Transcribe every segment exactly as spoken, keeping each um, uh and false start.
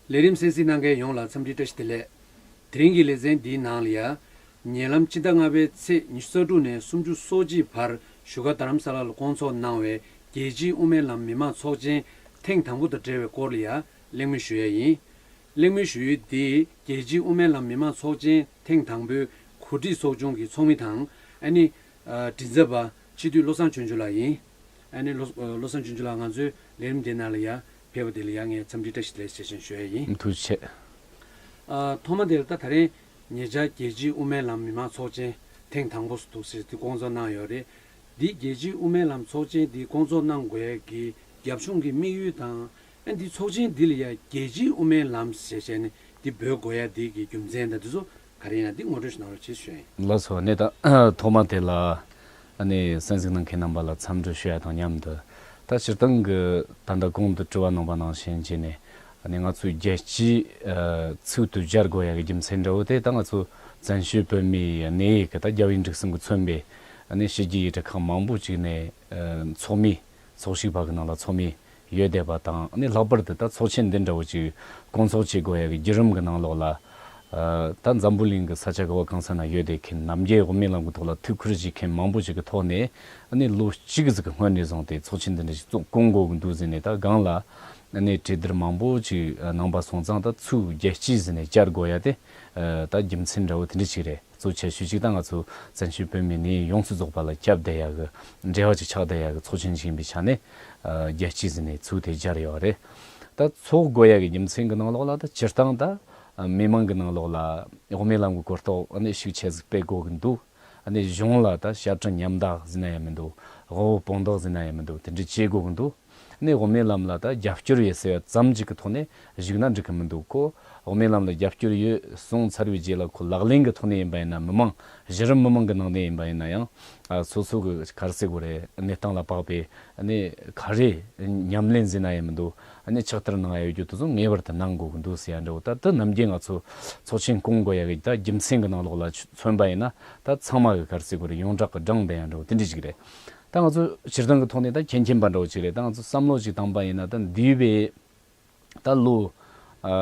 ལས་རིམ་གསན་གཟིགས་གནང་མཁན་ཡོངས་ལ་འཚམས་འདྲི་བཀྲ་ཤིས་བདེ་ལེགས། དེ་རིང་གི་ལེ་ཚན་འདིའི་ནང་ལ་ཡ། ཉེ་ལམ་སྤྱི་ཟླ་ལྔ་པའི་ཚེས་ཉི་ཤུ་རྩ་དྲུག་ནས་སུམ་ཅུ་སོ་གཅིག་བར་བཞུགས་སྒར་རྡ་རམ་ས་ལ་ལ་སྐོང་ཚོགས་གནང་བའི་རྒྱལ་སྤྱིའི་དབུ་མའི་ལམ་མི་མང་ཚོགས་ཆེན་ཐེངས་དང་པོ་དང་འབྲེལ་བའི་སྐོར་ལ་ཡ་གླེང་མོལ་ཞུ་ཡ་ཡིན། གླེང་མོལ་ཞུ་ཡུལ་འདི་རྒྱལ་སྤྱིའི་དབུ་མའི་ལམ་མི་མང་ཚོགས་ཆེན་ཐེངས་དང་པོའི་གོ་སྒྲིག་ཚོགས་ཆུང་གི་ཚོགས་མི་དང་ཨ་ནི་མགྲིན་ཚབ་པ་སྤྱི་འཐུས་བློ་བཟང་ཆོས་འབྱོར་ལགས་ཡིན། ཨ་ནི་བློ་བློ་བཟང་ཆོས་འབྱོར་ལགས་ང་ཚོའི་ལས་རིམ་འདི་ནང་ལ་ཡ་ཕེབས་པ་དེ་ལ་ཡ་ངས་འཚམས་འདྲི་བཀྲ་ཤིས་བདེ་ལེགས་ཞེས་བྱས་ཞུ་ཡ་ཡིན། ཐུགས་རྗེ་ཆེ། ཨ་ཐོག་མ་དེ་ལ་ད་ད་རེས་ཉེ་ཆར་རྒྱལ་སྤྱིའི་དབུ་མའི་ལམ་མི་མང་ཚོགས་ཆེན་ཐེངས་དང་པོ་འདུག་ཟེར་དེ་སྐོང་ཚོགས་གནང་ཡོད་རེད། འདི་རྒྱལ་སྤྱིའི་དབུ་མའི་ལམ་ཚོགས་ཆེན་འདི་སྐོང་ཚོགས་གནང་དགོས་ཡ་གི་རྒྱབ་ལྗོངས་ཀྱི་དམིགས་ཡུལ་དང་། ཨ་འདི་ཚོགས་ཆེན་འདི་ལ་ཡ་རྒྱལ་སྤྱིའི་དབུ་མའི་ལམ་ཞེས་བྱས་ནས་འདི་འབོད་དགོས་ཡ་འདི་གི་རྒྱུ་མཚན་དང་འདི་ཚོ་ག་རེ་ཡིན་ན་འདི་ངོ་སྤྲོད་ཞིག་གནང་རོགས་བྱེད་ཞུ་ཡ་ཡིན། ལགས་སོ། གནས་སྟངས་ཐོག་མ་དེ་ལ་ཨ་ནི་གསན་གཟིགས་གནང་མཁན་རྣམ་པ་ལ་འཚམས་འདྲི་ཞུ་ཡ་དང་མཉམ་དུ། ད་སྤྱིར་བཏང་གི་ད་ལྟ་གོང་དུ་དྲི་བ་གནང་པ་ནང་བཞིན་བྱས་ནས་ཨ་ནི་ང་ཚོའི་རྒྱལ་སྤྱིའི་ཨ་ཚིག་དེ་སྦྱར་དགོས་ཡ་གི་རྒྱུ་མཚན་འདྲ་བོ་དེ་ད་ང་ཚོ་བཙན་བྱོལ་བོད་མིའི་གནས་ཡིག་གི་ད་རྒྱལ་བའི་འབྲུག་གསུམ་གྱིས་མཚོན་པའི་ཨ་ནི་ཕྱི་རྒྱལ་ཡིག་གྲགས་ཁག་མང་པོ་ཅིག་ནས་ཨ་ཚོགས་མི་ཚོགས་ཞུགས་པ་གི་ནང་ལ་ཚོགས་མི་ཡོད་བསྡད་པ་དང་། ཨ་ནི་ལྷག་པར་དུ་ད་ཚོགས་ཆེན་འདི་འདྲ་བོ་ཅིག་སྐོང་ཚོགས་བྱེད་དགོས་ཡ་གི་བརྒྱུད་རིམ་གི་ནང་ལོགས་ལ། ཨ་ད་འཛམ་བུ་གླིང་གི་ས་ཆ་ག་བ་གང་ས་ན་ཡོད་བསྡད་མཁན་ནམ་རྒྱུན་དབུ་མའི་ལམ་གི་ཐོག་ལ་ཐུགས་ཁུར་བཞེས་མཁན་མང་པོ་ཅིག་གི་ཐོག་ནས། ཨ་ནི་ལོ་གཅིག་ཟིག་གི་སྔོན་ནས་བཟུང་སྟེ་ཚོགས་ཆེན་འདི་འདྲ་ཞིག་བཙུགས་སྐོང་དགོས་གི་འདུག་ཟེར་ནས་ད་སྒང་ལ་ཨ་ནི་གྲོས་བསྡུར་མང་པོ་ཅིག་གནང་པ་སོང་ཙང་ད་ཚུར་རྒྱལ་སྤྱི་ཟེར་ནས་བཅར་དགོས་ཡ་དེ་ད་རྒྱུ་མཚན་འདྲ་བོ་དེ་འདྲ་ཞིག་རེད། གཙོ་ཆེ་ཤོས་ཅིག་ད་ང་ཚོ་བཙན་བྱོལ་བོད་མིའི་གནས་ཡུལ་ཡོངས་སུ་རྫོགས་པ་ལ་ཁྱབ་བསྡད་ཡ་གི་འབྲེལ་བ་ཅིག་ཆགས་བསྡད་ཡ་གི་ཚོགས་ཆེན་ཞིག་ཡིན་པའི་ཆ་ནས་ཨ་རྒྱལ་སྤྱི་ཟེར་ནས་ཚུར་དེ་སྦྱར་ཡོད་རེད། ད་ཚོགས་དགོས་ཡ་གི་རྒྱུ་མཚན་གི་ནང་ལོགས་ལ་ད་སྤྱིར་བཏང་ད་མི་མང་གི་ནང་ལོགས་ལ་དབུ་མའི་ལམ་གི་གོ་རྟོགས་ཨ་ནི་ཤུགས་ཆེ་ཟིག་སྤེལ་དགོས་གི་འདུག་ཨ་ནི་གཞུང་ལ་ད་ཞབས་ཁྲ་མཉམ་བརྡ་ཟེར་ན་ཡང་མི་འདུག་དབུ་བོ་དཔུང་བདག་ཟེར་ན་ཡང་མི་འདུག་དེ་འདྲ་བྱེད་དགོས་གི་འདུག་ཨ་ནི་དབུ་མའི་ལམ་ལ་ད་རྒྱབ་སྐྱོར་ཡོད་ཟེར་བ་ཙམ་ཅིག་གི་ཐོག་ནས་བཞུགས་ན་འགྲིག་གི་མི་འདུག་ཁོ་དབུ་མའི་ལམ་ལ་རྒྱབ་སྐྱོར་ཡོད་གསུངས་ཚར་བའི་རྗེས་ལ་ཁོ་ལག་ལེན་གི་ཐོག་ནས་ཡིན་པ་ཡིན་ན། མི་མང་གཞི་རིམ་མི་མང་གི་ནང་ནས་ཡིན་པ་ཡིན་ན་ཡང་ཨ་སོ་སོ་གི་ག་རེ་ཟེར་དགོས་རེད། གནས་སྟངས་ལ་དཔག་པའི་ཨ་ནི་ག་རེ་ཉམས་ལེན་ཟེར་ན་ཡང་མི་འདུག་ཨ་ནི་ཕྱག་བསྟར་གནང་ཡ་ཡོད་རྒྱུ་དེ་ཚོ་ངེས་པར་དུ་གནང་དགོས་གི་འདུག་ཟེར་ཡ་འདྲ་བོ། ད་དེ་ནམ་རྒྱུན་ང་ཚོ་ཚོགས་ཆེན་སྐོང་དགོས་ཡ་གི་ད་རྒྱུ་མཚན་གི་ནང་ལོགས་ལ་མཚོན་པ་ཡིན་ན། ད་ཚང་མ་གི་ག་རེ་ཟེར་དགོས་རེད། ཡོངས་གྲགས་གི་གྲངས་དེ་ཡང་འགྲོ་དེ་འདྲ་ཞིག་རེད། ད་ང་ཚོ་སྤྱིར་བཏང་གི་ཐོག་ནས་ད་མཁྱེན་མཁྱེན་པ་འདྲ་བོ་ཞིག་རེད། ད་ང་ཚོ་བསམ་བློ་ཞིག་བཏང་པ་ཡིན་ན། ད་འདས་པའི་ད་ལོ་ཨ་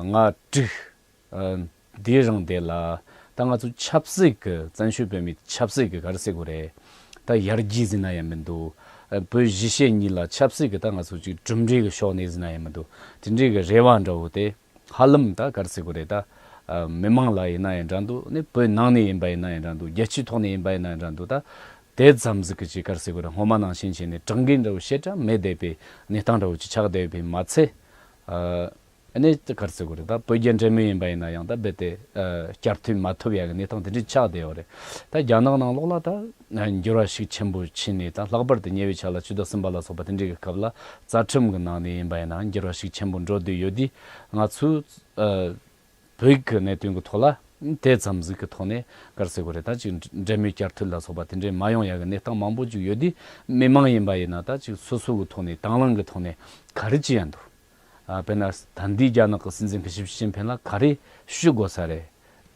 ལྔ་དྲུག་ཨ་འདིའི་རིང་དེ་ལ་ད་ང་ཚོ་ཆབ་སྲིད་ཀྱི་བཙན་བྱོལ་བོད་མིའི་ཆབ་སྲིད་ཀྱི་ག་རེ་ཟེར་དགོས་རེད། ད་ཡར་རྒྱས་ཟེར་ན་ཡང་མི་འདུག་ཨ་བོད་གཞིས་བྱེས་གཉིས་ལ་ཆབ་སྲིད་ཀྱི་ད་ང་ཚོ་ཅིག་གྲུབ་འབྲས་ཀྱི་ཕྱོགས་ནས་ཟེར་ན་ཡང་མི་འདུག་དེ་འདྲའི་གི་རེ་བ་འདྲ་བོ་དེ། ཧ་ལམ་ད་ག་རེ་ཟེར་དགོས་རེད། ད་ཨ་མི་མང་ལ་ཡིན་ན་ཡང་འདྲ་འདུག་ནི་བོད་ནང་ནས་ཡིན་པ་ཡིན་ན་ཡང་འདྲ་འདུག་རྒྱལ་སྤྱིའི་ཐོག་ནས་ཡིན་པ་ཡིན་ན་ཡང་འདྲ་འདུག་ད་དེ་ཙམ་ཟིག་གི་ཅིག་ག་རེ་ཟེར་དགོས་རེད། སྔོན་མ་ནང་བཞིན་བྱས་ནས་གྲངས་འགལ་འདྲ་བོ་ཞེ་དྲག་མེད་བསྡད་པའི་གནས་སྟངས་འདྲ་བོ་ཅིག་ཆགས་བསྡད་ཡོད་པས་མ་ཚད། ཨ་ཨ་ནི་ག་རེ་ཟེར་དགོས་རེད། ད་བོད་རྒྱ་འབྲེལ་མོལ་ཡིན་པ་ཡིན་ན་ཡང་ད་རྦད་དེ་ཨ་བསྐྱར་མཐུད་མ་ཐུབ་ཡ་གི་གནས་སྟངས་དེ་འདྲ་ཆགས་བསྡད་ཡོད་རེད། ད་རྒྱ་ནག་ནང་ལོགས་ལ་ད་འགྱུར་བ་ཤུགས་ཆེན་པོ་ཕྱིན་ནས། ད་ལྷག་པར་དུ་ཉེ་བའི་ཆར་ལ་ཆུ་ཚོད་གསུམ་པ་ལ་སོགས་པ་དེ་འདྲའི་གི་སྐབས་ལ་རྩ་ཁྲིམས་གི་ནང་ནས་ཡིན་པ་ཡིན་ན་འགྱུར་བ་ཤུགས་ཆེན་པོ་འགྲོ་བསྡད་ཡོད་དུས། ང་ཚོས་ཨ་བོད་ཀྱི་གནད་དོན་གྱི་ཐོག་ལ་དེ་ཙམ་ཟིག་གི་ཐོག་ནས་ག་རེ་ཟེར་དགོས་རེད། ད་ཅིག་འབྲེལ་མོལ་བསྐྱར་མཐུད་ལ་སོགས་པ་དེ་འདྲའི་མ་ཡོང་ཡ་གི་གནས་སྟངས་མང་པོ་ཅིག་ཡོད་དུས། མི་མང་ཡིན་པ་ཡིན་ན་ད་ཅིག་སོ་སོ་གི་ཐོག་ནས་དང་བླངས་གི་ཐོག་ནས་ག་རེ་བྱེད་ཡ་འདུག་ཨ་དཔེར་ན་ད་འདི་རྒྱ་ནག་གི་སྲིད་འཛིན་སྐུ་ཞབས་ཞི་ཅིན་ཕིན་ལ་ག་རེ་ཞུ་དགོས་ས་རེད།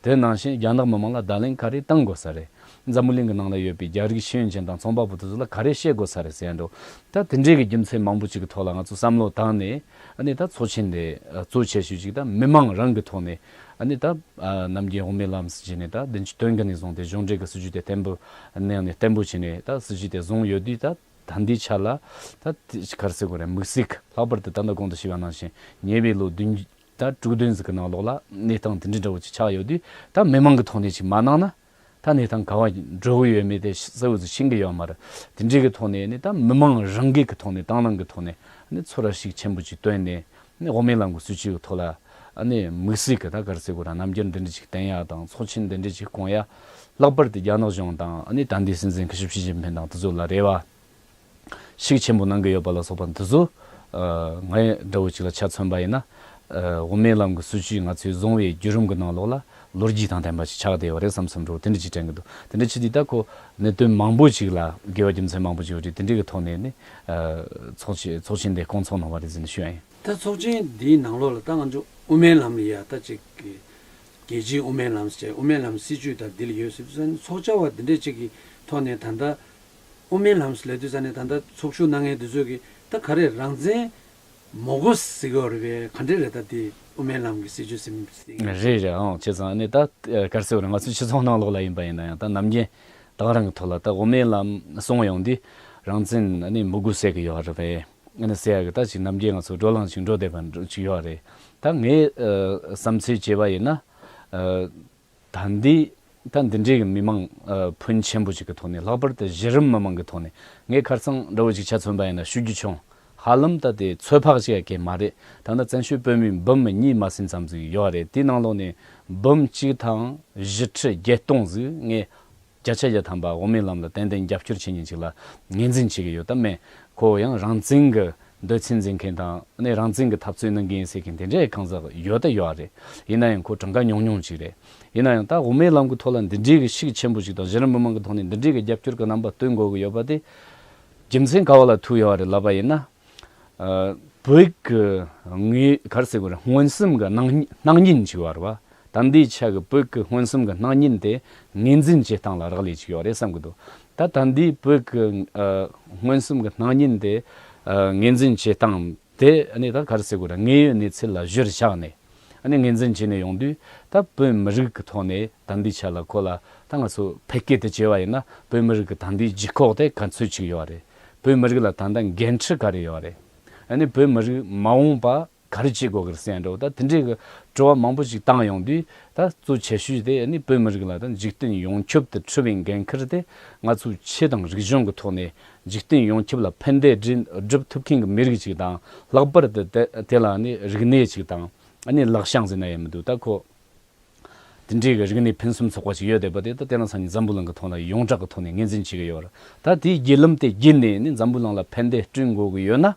དེ་ནང་བཞིན་རྒྱ་ནག་མི་མང་ལ་བརྡ་ལན་ག་རེ་བཏང་དགོས་ས་རེད། འཛམ་བུ་གླིང་གི་ནང་ལ་ཡོད་པའི་རྒྱ་རིགས་ཤེས་ཡོན་ཅན་དང་ཚོང་པ་པོ་དེ་ཚོ་ལ་ག་རེ་བཤད་དགོས་ས་རེད་ཟེར་ཡ་འདྲ། ད་དེ་འདྲའི་གི་རྒྱུ་མཚན་མང་པོ་ཅིག་གི་ཐོག་ལ་ང་ཚོ་བསམ་བློ་བཏང་ནས། ཨ་ནི་ད་ཚོགས་ཆེན་དེ་ཨ་གཙོ་ཆེ་ཤོས་ཅིག་ད་མི་མང་རང་གི་ཐོག་ནས། ཨ་ནི་ད་ཨ་ནམ་རྒྱུན་དབུ་མའི་ལམ་ཟེར་བྱས་ནས་ད་བདུན་ཅུ་དོན་དགུ་ནས་བཟུང་སྟེ་གཞུང་འབྲེལ་གི་སྲིད་བྱུས་དེ་བརྟན་པོ་གནང་ནས་བརྟན་པོ་བྱས་ནས་ད་སྲིད་བྱུས་དེ་བཟུང་ཡོད་དུས། ད་ད་ལྟའི་ཆ་ལ་ད་དེ་ག་རེ་ཟེར་དགོས་རེད། དམིགས་བསལ་གྱི་ལྷག་པར་དུ་ད་ལྟ་གོང་དུ་ཞུས་པ་ནང་བཞིན་ཉེ་བའི་ལོ་བདུན་ད་དྲུག་བདུན་ཟིག་གི་ནང་ལོགས་ལ་གནས་སྟངས་དེ་འདྲ་འདྲ་བོ་ཅིག་ཆགས་ཡོད་དུས། ད་མི་མང་གི་ཐོག་ནས་ཅིག་མ་གནང་ན་ད་གནས་སྟངས་ག་བ་འགྲོ་གི་ཡོད་མེད་དེ་གསལ་བོ་ཟིག་ཤེས་གི་ཡོད་མ་རེད། དེ་འདྲའི་གི་ཐོག་ནས་ནི་ད་མི་མང་རང་འགུལ་གི་ཐོག་ནས་དང་བླངས་གི་ཐོག་ནས་ནི་ཚོར་བ་ཤུགས་ཆེན་པོ་ཅིག་བཏོན་ནས་ནི་དབུ་མའི་ལམ་གི་སྲིད་བྱུས་གི་ཐོག་ལ་ནི་དམིགས་བསལ་གི་ད་ག་རེ་ཟེར་དགོས་ར། རྣམ་འགྱུར་འདི་འདྲ་ཅིག་བསྟན་ཡ་དང་། ཚོགས་ཆེན་འདི་འདྲ་ཅིག་སྐོང་ཡ། ལྷག་པར་དུ་རྒྱ་ནག་གཞུང་དང་ནི་ད་ལྟའི་སྲིད་འཛིན་སྐུ་ཞབས་ཞི་ཅིན་ཕིན་དང་དེ་ཚོ་ལ་རེ་བ་ཤུགས་ཆེན་པོ་གནང་གི་ཡོད་པ་ལ་སོགས་པ་འདི་ཚོ། ཨ་ང་འདྲ་བོ་ཅིག་ལ་ཆ་མཚོན་པ་ཡིན་ན། ཨ་དབུ་མའི་ལམ་གྱི་སྲིད་བྱུས་ང་ཚོས་བཟུང་བའི་བརྒྱུད་རིམ་གྱི་ནང་ལོགས་ལ་ལོ་རྒྱུས་དང་ལྡན་པ་ཞིག་ཆགས་བསྡད་ཡོད་རེད་བསམ་བསམ་འདྲ་བོ་དེ་འདྲ་ཅིག་དྲན་གྱི་འདུག་དེ་འདྲ་ཅིག་དུས་ད་ཁོ་གནད་དོན་མང་པོ་ཅིག་ལ་འགལ་བ་རྒྱུ་མཚན་མང་པོ་ཅིག་ཡོད་རེད། དེ་འདྲའི་གི་ཐོག་ནས་ནི་ཨ་ཚོགས་ཆེན་ཚོགས་ཆེན་དེ་སྐོང་ཚོགས་གནང་བ་རེད་ཟེར་ནས་ཞུ་ཡ་ཡིན། ད་ཚོགས་ཆེན་འདིའི་ནང་ལོགས་ལ་ད་ང་ཚོ་དབུ་མའི་ལམ་ལ་ཡ་ད་ཅིག་གི་རྒྱལ་སྤྱིའི་དབུ་མའི་ལམ་ཟེར། དབུ་མའི་ལམ་སྲིད་བྱུས་ད་འདི་ལ་ཡོད་ཟེར་དུས་ཙང་ནས། ཚོགས་བཅར་བ་འདི་འདྲས་ཅིག་གི་ཐོག་ནས་ད་ལྟ་དབུ་མའི་ལམ་ཟེར་ལབ་དུས་ཙང་ནས་ད་ལྟ་ཚོགས་ཞུགས་གནང་མཁན་འདི་ཚོས་གི་ད་ག་རེ་རང་བཙན་མོ་གོ་ཟེར་གི་ཡོད་རེད་པས། ག་འདྲས་རེད། ད་འདི་ དབུ་མའི་ལམ་གྱི་སྲིད་བྱུས་ཟེར་མི་དེ། རེད་རེད། ཨང་། བྱས་ཙང་ཨ་ནི་ད་ག་རེ་ཟེར་དགོས་རེད། ང་ཚོའི་སྤྱི་ཚོགས་ནང་ལོགས་ལ་ཡིན་པ་ཡིན་ན་ཡང་ད་ནམ་རྒྱུན་དེང་རང་གི་ཐོག་ལ་ད་དབུ་མའི་ལམ་གསུང་ཡོང་དུས་རང་བཙན་ཨ་ནི་མི་དགོས་ཟེར་གི་ཡོད་རེད་པས། ཨ་ནི་ཟེར་ཡ་གི་ད་ཅིག་ནམ་རྒྱུན་ང་ཚོ་བགྲོ་གླེང་ཅིག་འགྲོ་བསྡད་པ་འདྲ་ཅིག་ཡོད་རེད། ད་ངའི་ཨ་བསམ་ཚུལ་བྱས་པ་ཡིན་ན། ཨ། ད་འདི་ད་འདི་འདྲའི་གི་མི་མང་ཨ་ཕོན་ཆེན་པོ་ཞིག་གི་ཐོག་ནས། ལྷག་པར་དུ་གཞི་རིམ་མི་མང་གི་ཐོག་ནས། ངས་ཁ་སང་འདྲ་བོ་ཞིག་ཆ་མཚོན་པ་ཡིན་ན་ཞུ་རྒྱུ་བྱུང་། ཧ་ལམ་ད་དེ་ཚོད་དཔག་བྱེད་ཡ་གི་མ་རེད། ད་ནི་བཙན་བྱོལ་བོད་མིའི་འབུམ་གཉིས་མ་ཟིན་ཙམ་ཟིག་ཡོད་རེད། དེའི་ནང་ལོགས་ནས་འབུམ་གཅིག་དང་བཞི་ཁྲི་བརྒྱད་སྟོང་ཟིག་ངས་བརྒྱ་ཆ་བརྒྱ་ཐམ་པ་དབུ་མའི་ལམ་ལ་ཏན་ཏན་རྒྱབ་སྐྱོར་བྱེད་མཁན་ཅིག་ལ་ངོས་འཛིན་བྱེད་ཀྱི་ཡོད། ད་མེད་ཁོ་ཡང་རང་བཙན་གྱི་འདོད་ཚུལ་འཛིན་མཁན་དང་། ཨ་ནི་རང་བཙན་གྱི་འཐབ་རྩོད་གནང་གི་ཡིན་ཟེར་མཁན་དེ་འདྲའི་གང་ཟག་ཡོད་ད་ཡོད་རེད། ཡིན་ན་ཡང་ཁོ་གྲངས་ཀ་ཉུང་ཉུང་ཅིག་རེད། ཡིན་ན་ཡང་ད་དབུ་མའི་ལམ་གྱི་ཐོག་ལ་འདི་འདྲའི་གི་ཤུགས་ཆེན་པོ་ཞིག་དང་། གཞི་རིམ་མི་མང་གི་ཐོག་ནས་འདི་འདྲའི་གི་རྒྱབ་སྐྱོར་གྱི་རྣམ་པ་སྟོན་དགོས་ཀྱི་ཡོད་པ་དེ་རྒྱུ་མཚན་ག་བ་ལ་ཐུག་ཡོད་རེད་ལབ་པ་ཡིན་ན། ཨ། བོད་ཀྱི་ངོས་ག་རེ་ཟེར་དགོས་རེད། མངོན་སུམ་གྱི་སྣང་སྣང་བརྙན་ཅིག་ཡོད་རེད་པ། ད་འདིའི་ཆ་གི་བོད་ཀྱི་མངོན་སུམ་གྱི་སྣང་བརྙན་དེ་ངོས་འཛིན་བྱེད་སྟངས་ལ་རག་ལས་ཅིག་ཡོད་རེད་བསམ་གྱི་འདུག་ད་ད་འདིའི་བོད་ཀྱི་ཨ་མངོན་སུམ་གྱི་སྣང་བརྙན་དེ་ཨ་ངོས་འཛིན་བྱེད་སྟངས་དེ། ཨ་ནི་ད་ག་རེ་ཟེར་དགོས་རེད། དངོས་ཡོད་གནས་ཚུལ་ལ་གཞིར་བཞག་ནས་ཨ་ནི་ངོས་འཛིན་བྱས་ནས་ཡོང་དུས། ད་བོད་མི་རིགས་ཀྱི་ཐོག་ནས་ད་འདིའི་ཆ་ལ་ཁོ་ལ་ད་ང་ཚོ་ཕལ་སྐད་དུ་བྱས་པ་ཡིན་ན། བོད་མི་རིགས་ཀྱི་ད་ལྟའི་ལྗིད་ཁོག་དེ་ག་ཚོད་ཅིག་ཡོད་རེད། བོད་མི་རིགས་ལ་ད་ལྟ་འགན་འཁྲི་ག་རེ་ཡོད་རེད། ཨ་ནི་བོད་མི་རིགས་མ་འོངས་པ་ག་རེ་བྱེད་དགོས་ཀྱི་རེད་ཟེར་ཡ་འདྲ་བོ། ད་དེ་འདྲའི་གི་དྲི་བ་མང་པོ་ཞིག་བཏང་ཡོང་དུས། ད་གཙོ་ཆེ་ཤོས་དེ་ཨ་ནི་བོད་མི་རིགས་ལ་ད་འཇིག་རྟེན་ཡོངས་ཁྱབ་ཏུ་འཁྲི་བའི་འགན་ཁུར་དེ། ང་ཚོའི་ཆོས་དང་རིག་གཞུང་གི་ཐོག་ནས་འཇིག་རྟེན་ཡོངས་ཁྱབ་ལ་ཕན་བདེ་སྒྲིན་སྒྲུབ་ཐུབ་མཁན་གྱི་མི་རིགས་ཅིག་དང་། ལྷག་པར་དུ་དེ་དེ་ལ་ཨ་ནི་རིག་གནས་ཅིག་དང་། ཨ་ནི་ལག་ཤེས་ཟེར་ན་ཡང་མི་འདུག་ད་ཁོ་དེ་འདྲའི་གི་རིག་གནས་ཕུན་སུམ་ཚོགས་པ་ཞིག་ཡོད་བསྡད་པ་དེ། ད་དེ་རིང་སང་ཉིན་འཛམ་བུ་གླིང་གི་ཐོག་ལ་ཡོངས་གྲགས་ཀྱི་ཐོག་ནས་ངོས་འཛིན་བྱེད་ཀྱི་ཡོད་རེད། ད་དེའི་བརྒྱུད་ལམ་དེ་བརྒྱུད་ནས་ནི་འཛམ་བུ་གླིང་ལ་ཕན་བདེ་བསྐྲུན་དགོས་ཀྱི་ཡོད་ན།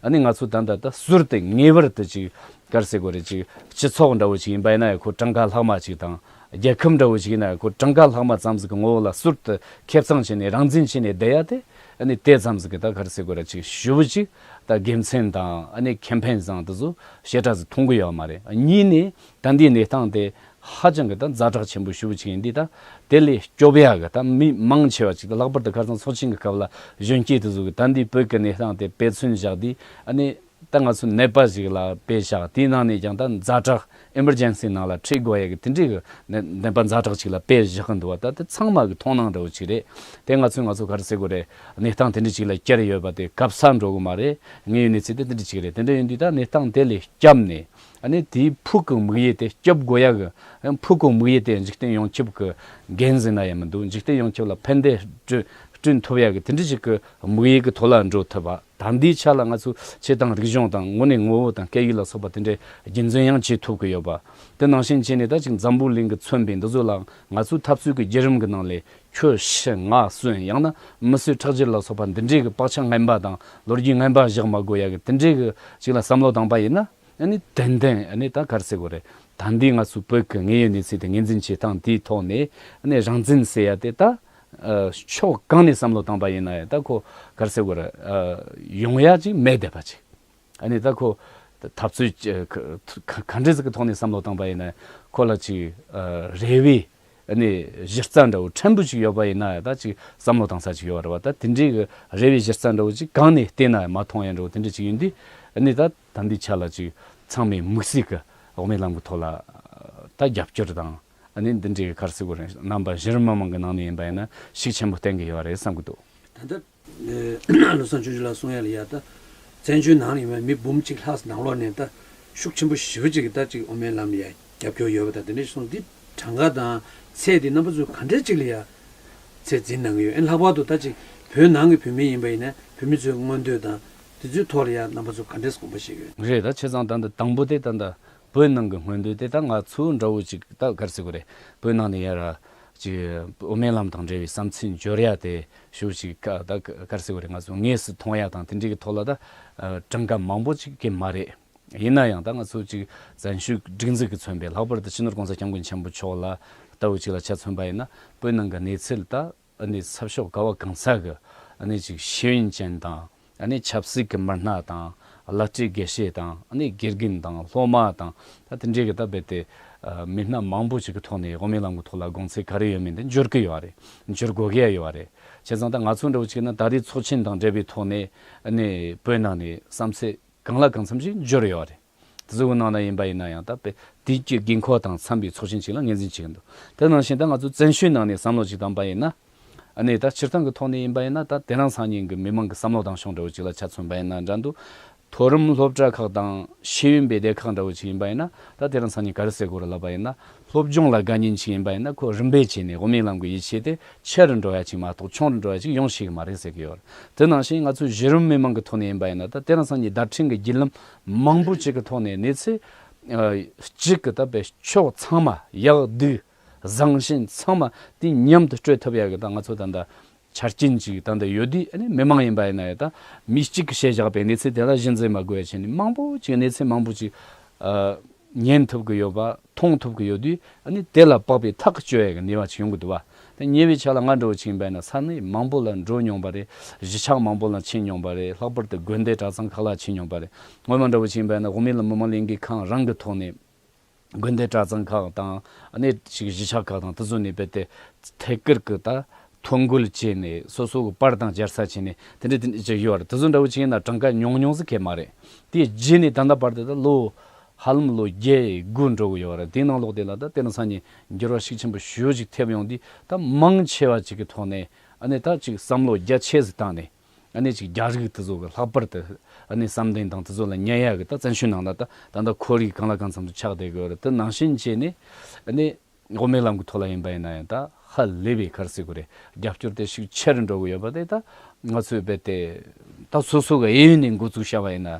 ཨ་ནི་ང་ཚོ་ད་ལྟ་ད་ཟུར་དུ་ངེས་པར་དུ་ཅིག་ག་རེ་ཟེར་དགོས་རེད། ཅིག་སྤྱི་ཚོགས་འདྲ་བོ་ཞིག་ཡིན་པ་ཡིན་ན་ཡང་ཁོ་གྲངས་ཀ་ལྷག་མ་ཅིག་དང་། རྒྱལ་ཁབ་འདྲ་བོ་ཞིག་ཡིན་ན་ཡང་ཁོ་གྲངས་ཀ་ལྷག་མ་ཙམ་ཟིག་གི་ངོ་བོ་ལ་ཟུར་དུ་ཁེ་བཟང་བྱས་ནས་རང་བཙན་བྱས་ནས་བསྡད་ཡ་དེ། ཨ་ནི་དེ་ཙམ་ཟིག་གི་ད་ག་རེ་ཟེར་དགོས་རེད། ཅིག་ཞེ་པོ་ཅིག་ད་དགེ་མཚན་དང་། ཨ་ནི་ཁེ་ཕན་བཟང་དེ་ཚོ་ཞེ་དྲག་ཟིག་མཐོང་གི་ཡོད་མ་རེད། གཉིས་ནས་ད་འདིའི་གནས་སྟངས་དེ་ཧ་ཅང་གི་ད་ཛ་དྲག་ཆེན་པོ་ཞེ་པོ་ཅིག་ཡིན་དུས། ད་དེ་ལས་སྐྱོབ་ཡ་གི་ད་མི་མང་ཆེ་བ་ཅིག་ད་ལྷག་པར་དུ་ཁ་སང་ཚོགས་ཆེན་གྱི་སྐབས་ལ་གཞོན་སྐྱེས་དེ་ཚོ་གི་ད་འདིའི་བོད་ཀྱི་གནས་སྟངས་དེ་དཔེ་མཚོན་བཞག་དུས། ཨ་ནི་ད་ང་ཚོ་ནད་པ་ཞིག་ལ་དཔེ་བཞག་དེའི་ནང་ནས་ཀྱང་ད་ཛ་དྲག་ཨེ་མར་ཇེན་སི་ནང་ལ་ཁྲིད་དགོས་ཡ་གི་དེ་འདྲའི་གི་ནད་ནད་པ་ཛ་དྲག་ཅིག་ལ་དཔེ་བཞག་གི་འདུག་བ། ད་དེ་ཚང་མ་གི་མཐོང་སྣང་འདྲ་བོ་ཅིག་རེད། དེ་ང་ཚོས་ང་ཚོ་ག་རེ་ཟེར་དགོས་རེད། གནས་སྟངས་དེ་འདྲ་ཅིག་ལ་གྱར་ཡོད་པ་དེ་གབ་ས་འགྲོ་གི་མ་རེད། དངོས་ཡོད་གནས་ཚུལ་དེ་དེ་འདྲ་ཅིག་རེད། དེ་འདྲ་ཡིན་དུས་ད་གནས་སྟངས་དེ་ལས་སྐྱབས་ནས། ཨ་ནི་དེའི་ཕུགས་ཀྱི་དམིགས་ཡུལ་དེ། སྐྱོབ་དགོས་ཡ་གི་ཕུགས་ཀྱི་དམིགས་ཡུལ་དེ་འཇིག་རྟེན་ཡོངས་ཁྱབ་ཀྱི་འགན་ཟེར་ན་ཡང་མི་འདུག་འཇིག་རྟེན་ཡོངས་ཁྱབ་ལ་ཕན་བདེ་བསྐྲུན་བསྐྲུན་ཐུབ་ཡ་གི་དེ་འདྲ་ཞིག་གི་དམིགས་ཡུལ་གྱི་ཐོག་ལ་འགྲོ་ཐུབ་པ། ད་འདིའི་ཆ་ལ་ང་ཚོས་ཆོས་དང་རིག་གཞུང་དང་། དངོས་གནས་ངོ་བོ་དང་སྐད་ཡིག་ལ་སོགས་པ་དེ་འདྲའི་རྒྱུན་འཛིན་ཡང་བྱེད་ཐུབ་ཀྱི་ཡོད་པ། དེ་ནང་བཞིན་བྱས་ནས་ད་ཅིག་འཛམ་བུ་གླིང་གིས་མཚོན་པའི་འདི་ཚོ་ལ་ང་ཚོའི་འཐབ་རྩོད་ཀྱི་བརྒྱུད་རིམ་གྱི་ནང་ལས་ཁྱོད་ཤི་ང་གསོན། ཡང་ན་མི་གསོད་ཁྲག་སྦྱོར་ལ་སོགས་པ་འདི་འདྲའི་གི་བག་ཆགས་ངན་པ་དང་ལོ་རྒྱུས་ངན་པ་བཞག་མ་དགོས་ཡ་གི་དེ་འདྲའི་གི་ཅིག་ལ་བསམ་བློ་བཏང་པ་ཡིན་ན། ཨ་ནི་ཏན་ཏན། ཨ་ནི་ད་ག་རེ་ཟེར་དགོས་རེད། ད་འདི་ང་ཚོའི་བོད་ཀྱི་དངོས་ཡོད་གནས་ཚུལ་དེ་ངོས་འཛིན་བྱེད་སྟངས་དེའི་ཐོག་ནས། ཨ་ནི་རང་བཙན་ཟེར་ཡ་དེ་ད་ཨ་ཕྱོགས་གང་ནས་བསམ་བློ་བཏང་པ་ཡིན་ན་ཡང་། ད་ཁོ་ག་རེ་ཟེར་དགོས་རེད། ཨ་ཡོང་ཡ་ཅིག་མེད་བསྡད་པ་ཅིག་ཨ་ནི་ད་ཁོ་འཐབ་རྩོད་ཅི་ག་ག་ག་འདྲ་ཟིག་གི་ཐོག་ནས་བསམ་བློ་བཏང་པ་ཡིན་ན། ཁོ་ལ་ཅིག་ཨ་རེ་བའི་ཨ་ནི་གཞི་རྩ་འདྲ་བོ་ཕྲན་བུ་ཅིག་ཡོད་པ་ཡིན་ན་ཡང་། ད་ཅིག་བསམ་བློ་བཏང་ས་ཅིག་ཡོད་རེད་བ། ད་དེ་འདྲའི་གི་རེ་བའི་གཞི་རྩ་འདྲ་བོ་ཅིག་གང་ནས་བལྟས་ན་ཡང་མ་མཐོང་ཡ་འདྲ་བོ་དེ་འདྲ་ཅིག་ཡིན་དུས། ཨ་ནི་ད་ད་འདི་ཆ་ལ་ཅིག་ཚང་མས་དམིགས་བསལ་གྱི་དབུ་མའི་ལམ་གྱི་ཐོག་ལ་ད་རྒྱབ་སྐྱོར་དང་། ཨ་ནི་འདི་འདྲའི་ག་རེ་ཟེར་དགོས་རེད། རྣམ་པ་གཞི་རིམ་མི་མང་གི་ནང་ནས་ཡིན་པ་ཡིན་ན་ཤུགས་ཆེན་པོ་བསྟན་གྱི་ཡོད་རེད་བསམ་གྱི་འདུག་ད་ལྟ་བློ་བཟང་ཆོས་འབྱོར་ལགས་གསུང་ཡ་ལ་ཡ། ད་བཙན་བྱོལ་ནང་ལ་ཡིན་པའི་མི་འབུམ་གཅིག་ལྷག་ནང་ལོགས་ནས་ད་ཤུགས་ཆེན་པོ་ཞེ་པོ་ཅིག་གིས་ད་ཅིག་དབུ་མའི་ལམ་ལ་ཡ་རྒྱབ་སྐྱོར་ཡོད་པ་དང་། དེ་འདྲ་ཞིག་སོང་འདི་གྲངས་ཀ་དང་ཚད་འདི་རྣམ་པ་ཚོས་ག་འདྲ་ཅིག་ལ་ཡ་ཚད་འཛིན་གནང་གི་ཡོད། ཨ་ནི་ལྷག་པར་དུ་ད་ཅིག་བོད་ནང་གི་བོད་མི་ཡིན་པ་ཡིན་ན། བོད་མི་ཚོའི་མངོན་འདོད་དང་དེ་ཚོའི་ཐོག་ལ་ཡ་རྣམ་པ་ཚོ་ག་འདྲས་དགོངས་པ་བཞེས་ཡོད། རེད། ད་བྱས་ཙང་ད་འདི་དང་པོ་དེ་ད་ད་བོད་ནང་གི་མངོན་འདོད་དེ། ད་ང་ཚོ་འདྲ་བོ་ཅིག་ད་ག་རེ་ཟེར་དགོས་རེད། བོད་ནང་ནས་ཡར་ཅིག་དབུ་མའི་ལམ་དང་འབྲེལ་བའི་བསམ་ཚུལ་འབྱོར་ཡ་དེ་ཞེ་པོ་ཅིག་ག་ད་ག་རེ་ཟེར་དགོས་རེད། ང་ཚོ་དངོས་སུ་མཐོང་ཡ་དང་དེ་འདྲའི་གི་ཐོག་ལ་ད་ཨ་གྲངས་ཀ་མང་པོ་ཅིག་གི་མ་རེད། ཡིན་ན་ཡང་ད་ང་ཚོ་ཅིག་བཙན་བྱོལ་སྒྲིག་འཛུགས་ཀྱིས་མཚོན་པའི། ལྷག་པར་དུ་སྤྱི་ནོར་༸གོང་ས་༸སྐྱབས་མགོན་ཆེན་པོ་མཆོག་ལ་ལྟ་བུ་ཅིག་ལ་ཆ་མཚོན་པ་ཡིན་ན། བོད་ནང་གི་གནས་ཚུལ་ད་ཨ་ནི་ས་ཕྱོགས་ག་བ་གང་ས་གི་ཨ་ནི་ཅིག་ཤེས་ཡོན་ཅན་དང་། ཨ་ནི་ཆབ་སྲིད་ཀྱི་མི་སྣ་དང་། བླ་སྤྲུལ་དགེ་བཤེས་དང་། ཨ་ནི་དགེ་རྒན་དང་། སློབ་མ་དང་། ད་དེ་འདྲའི་གི་ད་རྦད་དེ་ཨ་མི་སྣ་མང་པོ་ཞིག་གི་ཐོག་ནས་དབུ་མའི་ལམ་གྱི་ཐོག་ལ་དགོངས་ཚུལ་ག་རེ་ཡོད་མེད་འདི་འབྱོར་གི་ཡོད་རེད། འབྱོར་དགོས་ཀྱི་ཡོད་རེད། བྱས་ཙང་ད་ང་ཚོ་འདྲ་བོ་ཅིག་ན་ད་རེས་ཚོགས་ཆེན་དང་འབྲེལ་བའི་ཐོག་ནས་ཨ་ནི་བོད་ནང་ནས་བསམ་ཚུལ་གང་ལ་གང་འཚམ་ཞིག་འབྱོར་ཡོད་རེད། དེ་ཚོ་གི་ནང་ན་ཡིན་པ་ཡིན་ན་ཡང་ད་དཔེ་དུས་ཀྱི་དགོས་མཁོ་དང་འཚམ་པའི་ཚོགས་ཆེན་ཅིག་ལ་ངོས་འཛིན་བྱེད་ཀྱི་འདུག་དེ་ནང་བཞིན་ད་ང་ཚོ་བཙན་བྱོལ་ནང་ནས་བསམ་བློ་ཅིག་བཏང་པ་ཡིན་ན། ཨ་ནི་ད་སྤྱིར་བཏང་གི་ཐོག་ནས་ཡིན་པ་ཡིན་ན། ད་དེ་རིང་སང་ཉིན་གྱི་མི་མང་གི་བསམ་བློ་བཏང་ཕྱོགས་འདྲ་བོ་ཅིག་ལ་ཆ་མཚོན་པ་ཡིན་ན་འདྲ་འདུག་མཐོ་རིམ་སློབ་གྲྭ་ཁག་དང་ཤེས་ཡོན་པའི་སྡེ་ཁག་འདྲ་བོ་ཅིག་ཡིན་པ་ཡིན་ན། ད་དེ་རིང་སང་ཉིན་ག་རེ་ཟེར་དགོས་རེད་ལབ་པ་ཡིན་ན། སློབ་སྦྱོང་ལ་དགའ་ཉེན་ཅིག་ཡིན་པ་ཡིན་ན། ཁོ་རིམ་པས་བྱས་ནས་དབུ་མའི་ལམ་གྱི་ཡིད་ཆེས་དེ་ཆེ་རུ་འགྲོ་ཡ་ཅིག་མ་གཏོགས་ཆུང་རུ་འགྲོ་ཡ་ཅིག་ཡོང་ཤེས་ཀྱི་མ་རེད་ཟེར་གྱི་ཡོད་རེད། དེ་ནང་བཞིན་ང་ཚོའི་གཞི་རིམ་མི་མང་གི་ཐོག་ནས་ཡིན་པ་ཡིན་ན། ད་དེ་རིང་སང་ཉིན་བརྡ་འཕྲིན་གྱི་བརྒྱུད་ལམ་མང་པོ་ཅིག་གི་ཐོག་ནས་གནས་ཚུལ་ཨ་གཅིག་གི་ད་དཔེ་ཕྱོགས་ཚང་མ་ཡག་སྡུག་བཟང་ཞན་ཚང་མ་དེ་མཉམ་དུ་སྤྲོད་ཐུབ་ཡ་གི་ད་ང་ཚོ་ད་ལྟ་ཆ་རྐྱེན་ཅིག་ད་ལྟ་ཡོད་དུས། ཨ་ནི་མི་མང་ཡིན་པ་ཡིན་ན་ཡང་ད་མི་གཅིག་གིས་བཤད་བཞག་པའི་གནས་ཚུལ་དེ་ལ་གཞི་འཛིན་མ་དགོས་ཡ་བྱས་ནས། མང་པོ་ཅིག་གནས་ཚུལ་མང་པོ་ཅིག་ཨ་ཉན་ཐུབ་ཀྱི་ཡོད་པ། མཐོང་ཐུབ་ཀྱི་ཡོད་དུས། ཨ་ནི་དེ་ལ་དཔག་པའི་ཐག་གཅོད་ཡ་གི་ནུས་པ་ཅིག་ཡོང་གི་འདུག་བ། དེ་ཉེ་བའི་ཆར་ལ་ང་འདྲ་བོ་ཅིག་ཡིན་པ་ཡིན་ན་ས་གནས་མང་པོ་ལ་འགྲོ་མྱོང་པ་རེད། གཞིས་ཆགས་མང་པོ་ལ་ཕྱིན་མྱོང་པ་རེད། ལྷག་པར་དུ་དགོན་སྡེ་གྲྭ་ཚང་ཁག་ལ་ཕྱིན་མྱོང་པ་རེད། སྔོན་མ་འདྲ་བོ་ཅིག་ཡིན་པ་ཡིན་ན་དབུ་མའི་ལམ་མི་མང་ལས་འགུལ་ཁང་རང་གི་ཐོག་ནས། དགོན་སྡེ་གྲྭ་ཚང་ཁག་དང་། ཨ་ནི་ཅིག་གཞིས་ཆགས་ཁག་དང་། དེ་ཚོ་ནས་རྦད་དེ་ཐད་ཀར་གྱི་ད་ཐོ་འགོད་བྱས་ནས། སོ་སོ་གི་པར་དང་སྦྱར་ས་བྱས་ནས། དེ་འདྲ་དེ་འདྲ་ཅིག་ཡོད་རེད། དེ་ཚོ་འདྲ་བོ་ཅིག་ཡིན་ན་གྲངས་ཀ་ཉུང་ཉུང་ཟིག་གི་མ་རེད། དེའི་རྗེས་ནས་ད་ལྟ་བར་དུ་ད་ལོ་ཧ་ལམ་ལོ་བརྒྱད་དགུ་འགྲོ་གི་ཡོད་རེད། དེའི་ནང་ལོགས་དེ་ལ་ད་དེ་རིང་སང་ཉིན་འགྱུར་བ་ཤུགས་ཆེན་པོ་ཞེ་པོ་ཅིག་ཐེབས་ཡོང་དུས། ད་མང་ཆེ་བ་ཅིག་གི་ཐོག་ནས། ཨ་ནི་ད་ཅིག་བསམ་བློ་རྒྱ་ཆེ་ཟིག་བཏང་ནས། ཨ་ནི་ཅིག་རྒྱ་རིགས་དེ་ཚོ་གི་ལྷག་པར་དུ། ཨ་ནི་བསམ་གཏན་དང་དེ་ཚོ་ལ་ཉན་ཡ་གི། ད་བཙན་བྱོལ་ནང་ལ་ད་ད་ལྟ་ཁོར་ཡུག་གང་ལ་གང་འཚམ་དུ་ཆགས་བསྡད་ཀྱི་ཡོད་རེད། དེ་ནང་བཞིན་བྱས་ནས། ཨ་ནི་དབུ་མའི་ལམ་གྱི་ཐོག་ལ་ཡིན་པ་ཡིན་ན་ཡང་ད་ཧ་ལས་པའི་ག་རེ་ཟེར་དགོས་རེད། རྒྱབ་སྐྱོར་དེ་ཤུགས་ཆེ་རུ་འགྲོ་གི་ཡོད་པ་དེ། ད་ང་ཚོས་རྦད་དེ་ད་སོ་སོ་གི་གཡས་གཡོན་ནས་འགོ་བཙུགས་བྱས་པ་ཡིན་ན།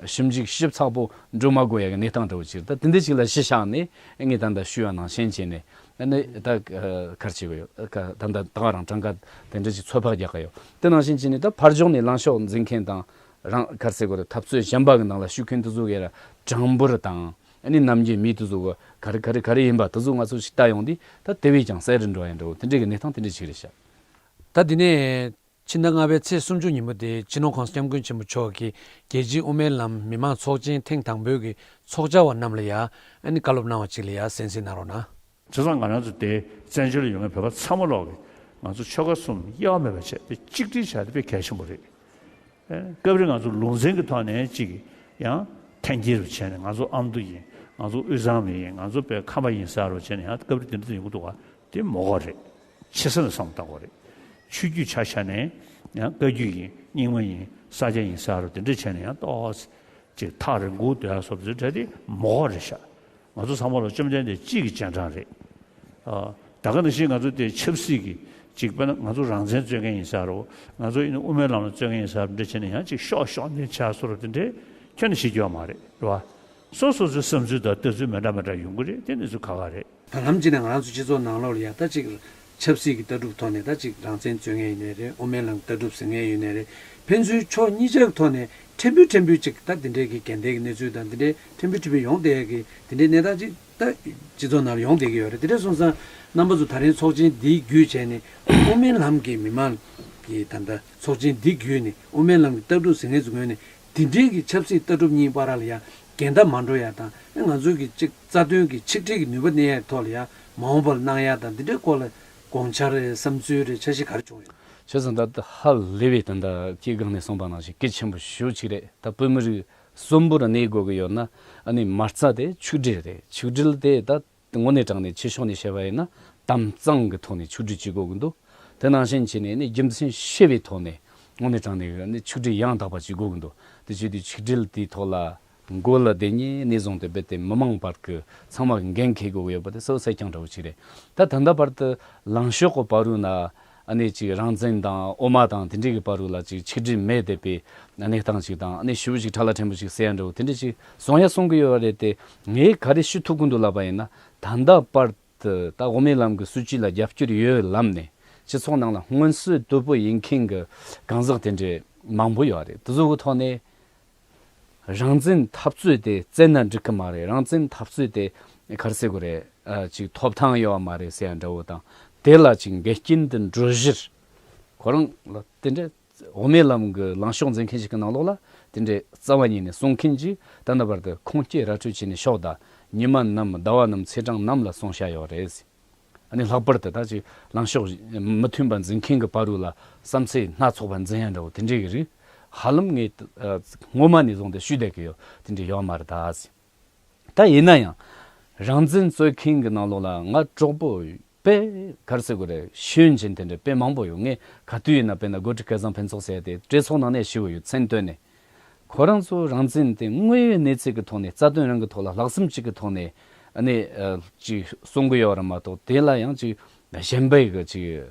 ཞིབ་འཇུག་ཞིབ་ཚགས་པོ་འགྲོ་མ་དགོས་ཡ་གི་གནས་སྟངས་འདྲ་བོ་ཅིག་རེད། ད་དེ་འདྲ་ཅིག་ལ་གཞི་བཞག་ནས། ངས་ད་ལྟ་ཞུས་པ་ནང་བཞིན་བྱས་ནས། ཨ་ནི་ད་ག་རེ་བྱེད་ཀྱི་ཡོད། ད་ལྟ་ད་ག་རང་གྲངས་ཀ་དེ་འདྲ་ཅིག་ཚོད་དཔག་རྒྱག་གི་ཡོད། དེ་ནང་བཞིན་བྱས་ནས་ད་ཕར་ཕྱོགས་ནས་ལངས་ཕྱོགས་འཛིན་མཁན་དང་། རང་ག་རེ་ཟེར་དགོས་རེད། འཐབ་རྩོད་གཞན་པ་གི་ནང་ལ་ཞུགས་མཁན་དེ་ཚོ་གི་ཡ་ར་གྲངས་འབོར་དང་། ཨ་ནི་ནམ་རྒྱུན་མི་དེ་ཚོ་གི་ག་རེ་ག་རེ་ག་རེ་ཡིན་པ་དེ་ཚོ་ང་ཚོ་ཞིག་ལྟ་ཡོང་དུས། ད་དེ་བས་ཀྱང་གསལ་རུ་འགྲོ་ཡ་འདྲ་བོ་དེ་འདྲའི་གི་གནས་སྟངས་དེ་འདྲ་ཞིག་རེད་ཤག་ད་དེ་ནས། ཕྱི་ཟླ་ལྔ་པའི་ཚེས་སུམ་ཅུ་ཉིན་མོ་དེ། སྤྱི་ནོར་༸གོང་ས་༸སྐྱབས་མགོན་ཆེན་པོ་མཆོག་གིས་རྒྱལ་སྤྱིའི་དབུ་མའི་ལམ་མི་མང་ཚོགས་ཆེན་ཐེངས་དང་པོའི་གི་ཚོགས་བཅར་བ་རྣམས་ལ་ཡ། ཨ་ནི་བཀའ་སློབ་གནང་བ་ཅིག་ལ་ཡ་གསན་གཟིགས་གནང་རོགས་གནང་། བྱས་ཙང་ང་རང་ཚོ་དེ་བཙན་བྱོལ་ལ་ཡོད་མཁན་བོད་པ་ཚང་མ་ལོག་གིས་ང་ཚོ་ཆོལ་ཁ་གསུམ་དབྱེ་བ་མེད་པ་བྱས་ཏེ་གཅིག་སྒྲིལ་བྱས་ཏེ་དཔེ་གལ་ཆེན་པོ་རེད། ཨེ། སྐབས་རེ་ང་ཚོ་ལུང་ཚན་གྱི་ཐོག་ནས་ཅིག་ཡང་འཐེན་འཁྱེར་བྱས་ནས། ང་ཚོ་ཨ་མདོ་ཡིན། ང་ཚོ་དབུས་གཙང་མི་ཡིན། ང་ཚོ་དཔེ་ཁམས་པ་ཡིན་ཟེར་བྱས་ནས་ཡང་སྐབས་རེ་དེ་འདྲ་ཡོང་གི་འདུག་ག་དེ་མ་དགོས་རེད། ཆེ་ས་ནས་བསམ་བློ་བཏང་དགོས་རེད། ཆོས་བརྒྱུད་ཆ་བཞག་ནས་ཡང་བཀའ་བརྒྱུད་ཡིན། རྙིང་མ་ཡིན། ས་སྐྱ་ཡིན་ཟེར་བ་དེ་འདྲ་བྱས་ནས་ཡང་ཏོག་ཙམ་ཅིག་ཐག་རིང་པོ་སྡོད་ཡ་བཟོ་འདྲ་དེ་མ་དགོས་རེད་ཤག་ང་ཚོ་ཚང་མ་ལ་བཅོམ་ལྡན་འདས་གཅིག་གི་རྗེས་འབྲང་རེད། ཨ། ད་ག་ནང་བཞིན་ང་ཚོ་དེ་ཆབ་སྲིད་ཀྱི་ཅིག་དཔེར་ན་ང་ཚོ་རང་བཙན་རྩོད་མཁན་ཡིན་ཟེར་རོ། ང་ཚོ་ཡིན་ན་དབུ་མའི་ལམ་ལ་རྩོད་མཁན་ཡིན་ཟེར་རོ། འདྲ་བྱས་ནས་ཡང་ཅིག་ཤོག་ཤོག་འདི་བྱ་བཟོ་འདྲ་དེ་འདྲས་ཁྱོན་ནས་བྱེད་རྒྱུ་ཡོད་མ་རེད། རེད་བ། སོ་སོ་སོའི་བསམ་ཚུལ་དང་ལྟ་ཚུལ་མི་འདྲ་མི་འདྲ་ཡོང་གི་རེད། དེ་ནི་ཚོ་ཁག་ཁག་རེད། ད་ལམ་གཅིག་ནས་ང་རང་ཚོ་སྤྱི་ཚོགས་ནང་ལོགས་ལ་ཡ་ད་ཅིག་ཆབ་སྲིད་ཀྱི་ལྟ་གྲུབ་ཐོག་ནས་ད་ཅིག་རང་བཙན་རྩོད་མཁན་ཡིན་ནའི་རེད། དབུ་མའི་ལམ་ལྟ་གྲུབ་ཟེར་མཁན་ཡིན་ནའི་རེད། ཕན་ཚུན་ཕྱོགས་གཉིས་ཆ་གི་ཐོག་ནས་ཕྲན་བུ་ཕྲན་བུ་ཅིག་ད་དེ་འདྲའི་གི་འགལ་ཟླའི་གི་གནས་ཚུལ་དང་དེ་འདྲའི་ཕྲན་བུ་ཕྲན་བུ་ཡོང་བསྡད་ཡ་གི་དེ་འདྲའི་གནས་སྟངས་ཅིག་ད་སྤྱི་ཚོགས་ནང་ལ་ཡོང་བསྡད་ཀྱི་ཡོད་རེད། དེ་འདྲ་སོང་ཙང་རྣམ་པ་ཚོ་ད་རིང་ཚོགས་ཆེན་འདི་བརྒྱུད་བྱས་ནས། དབུ་མའི་ལམ་གྱི་མི་མང་གི་ད་ལྟ་ཚོགས་ཆེན་འདི་བརྒྱུད་ནས་དབུ་མའི་ལམ་གྱི་ལྟ་གྲུབ་ཟེར་མཁན་ཚོ་ངོས་ནས་དེ་འདྲའི་གི་ཆབ་སྲིད་ལྟ་གྲུབ་གཉིས་བར་ལ་ཡ་འགལ་ཟླ་མ་འགྲོ་ཡ་དང་། ང་ཚོའི་གི་ཅིག་རྩ་དོན་གྱི་ཆིག་སྒྲིལ་གྱི་ནུས་པ་གནས་ཡ་ཐོག་ལ་ཡ་མ་འོངས་པ་ལ་གནང་ཡ་དང་། འདི་འདྲའི་སྐོར་ལ་དགོངས་འཆར་རེད། བསམ་ཚུལ་རེད། འཆར་གཞི་ག་རེ་བྱུང་ཡོད། བྱས་ཙང་ད་ལྟ་ཧ་ལས་པའི་ད་ལྟ་ཁྱེད་སྒང་ནས་གསུངས་པ་ནང་བཞིན་གལ་ཆེན་པོ་ཞེ་པོ་ཅིག་རེད། ད་བོད་མི་རིགས་གསོན་པོར་གནས་དགོས་ཀྱི་ཡོད་ན། ཨ་ནི་མ་རྩ་དེ་ཆིག་སྒྲིལ་རེད། ཆིག་སྒྲིལ་དེ་ད་དངོས་གནས་དྲང་གནས་ཆེ་ཕྱོགས་ནས་བཤད་པ་ཡིན་ན་དམ་གཙང་གི་ཐོག་ནས་ཆིག་སྒྲིལ་བྱེད་དགོས་ཀྱི་འདུག་དེ་ནང་བཞིན་བྱས་ནས་ནི་རྒྱུ་མཚན་ཤེས་པའི་ཐོག་ནས་དངོས་གནས་དྲང་གནས་ཀྱི་ནི་ཆིག་སྒྲིལ་ཡང་དག་པ་བྱེད་དགོས་ཀྱི་འདུག་དེ་བྱེད་དུས་ཆིག་སྒྲིལ་དེའི་ཐོག་ལ་མགོ་ལ་བསྡད་ནས་ནས་བཟུང་སྟེ་རྦད་དེ་མི་མང་བར་གྱི་ཚང་མ་གི་འགན་འཁྱེར་དགོས་ཀྱི་ཡོད་པ་དེ་གསལ་པོ་གསལ་རྐྱང་འདྲ་བོ་ཅིག་རེད། ད་ད་ལྟ་བར་དུ་ལངས་ཕྱོགས་ཀྱི་བར་དུ་ན། ཨ་ནི་ཅིག་རང་བཙན་དང་དབུ་མ་དང་དེ་འདྲའི་གི་བར་དུ་ལ་ཅིག་ཆིག་སྒྲིལ་མེད་བསྡད་པའི་གནས་སྟངས་ཅིག་དང་། ཨ་ནི་ཞེ་པོ་ཅིག་ཁྲ་ལ་ཕྲན་བུ་ཅིག་ཟེར་ཡ་འདྲ་བོ་དེ་འདྲ་ཅིག་གསུང་ཡ་གསུང་གི་ཡོད་པ་རེད་དེ། ངས་ག་རེ་ཞུ་ཐུབ་ཀྱི་འདུག་ལབ་པ་ཡིན་ན། ད་ལྟ་བར་དུ་ད་དབུ་མའི་ལམ་གྱི་སྲིད་བྱུས་ལ་རྒྱབ་སྐྱོར་ཡོད་ལབ་ནས་སྤྱི་ཚོགས་ནང་ལ་སྔོན་བསུ་དོད་པོ་ཡིན་མཁན་གྱི་གང་ཟག་དེ་འདྲའི་མང་པོ་ཡོད་རེད། དེ་ཚོ་གི་ཐོག་ནས་རང་བཙན་འཐབ་རྩོད་དེ་བཙན་ན་འགྲིག་གི་མ་རེད། རང་བཙན་འཐབ་རྩོད་དེ་ག་རེ་ཟེར་དགོས་རེད། ཨ། ཅིག་ཐོབ་ཐང་ཡོད་པ་མ་རེད་ཟེར་ཡ་འདྲ་བོ་དང་། དེ་ལ་ཅིག་འགལ་རྐྱེན་དུ་འགྲོ་གཞིར་ཁོ་རང་ལ་དེ་འདྲ་དབུ་མའི་ལམ་གྱི་ལངས་ཕྱོགས་འཛིན་མཁན་ཞིག་གི་ནང་ལོགས་ལ་དེ་འདྲའི་རྩ་བ་ཉིད་ནས་གསུང་མཁན་ཅིག་ད་ལྟ་བར་དུ་ཁུངས་སྐྱེལ་ར་སྤྲོད་བྱས་ནས་ཤོག་དང་། ཉི་མ་ནམ་ཟླ་བ་ནམ་ཚེས་གྲངས་ནམ་ལ་གསུང་བྱ་ཡོད་རེད། ཨ་ནི་ལྷག་པར་དུ་ད་ཅིག་ལངས་ཕྱོགས་མི་མཐུན་པ་འཛིན་མཁན་གྱི་བར་དུ་ལ་བསམ་ཚུལ་སྣ་ཚོགས་པ་འཛིན་ཡ་འདྲ་བོ་དེ་འདྲའི་གི་རིགས་ཧ་ལམ་ངས་སྔོན་མ་ནས་བཟུང་སྟེ་ཞུས་བསྡད་ཀྱི་ཡོད། དེ་འདྲ་ཡོད་མ་རེད་ད། ད་ཡིན་ན་ཡང་རང་བཙན་རྩོད་མཁན་གྱི་ནང་ལོགས་ལ་ང་གྲོགས་པོ་དཔེ་ག་རེ་ཟེར་དགོས་རེད། ཤེས་ཡོན་ཅན་དེ་འདྲ་དཔེ་མང་པོ་ཡོད། ངས་ག་དུས་ཡིན་ན་དཔེར་ན་སྒོ་ཁྲི་སྐལ་བཟང་ཕུན་ཚོགས་ཟེར་ཡ་དེ་གྲོས་ཚོགས་ནང་ནས་ཞུས་ཡོད། མཚན་བཏོན་ནས། ཁོ་རང་ཚོ་རང་བཙན་དེ་དངོས་ཡོད་གནས་ཚུལ་གྱི་ཐོག་ནས། རྩ་དོན་རང་གི་ཐོག་ལ་ལྷག་བསམ་གཅིག་གི་ཐོག་ནས་ཨ་ནི་ཨ་ཅིག་གསུང་གི་ཡོད་རེད་མ་གཏོགས། དེ་ལ་ཡང་ཅིག་གཞན་པའི་གི་ཅིག་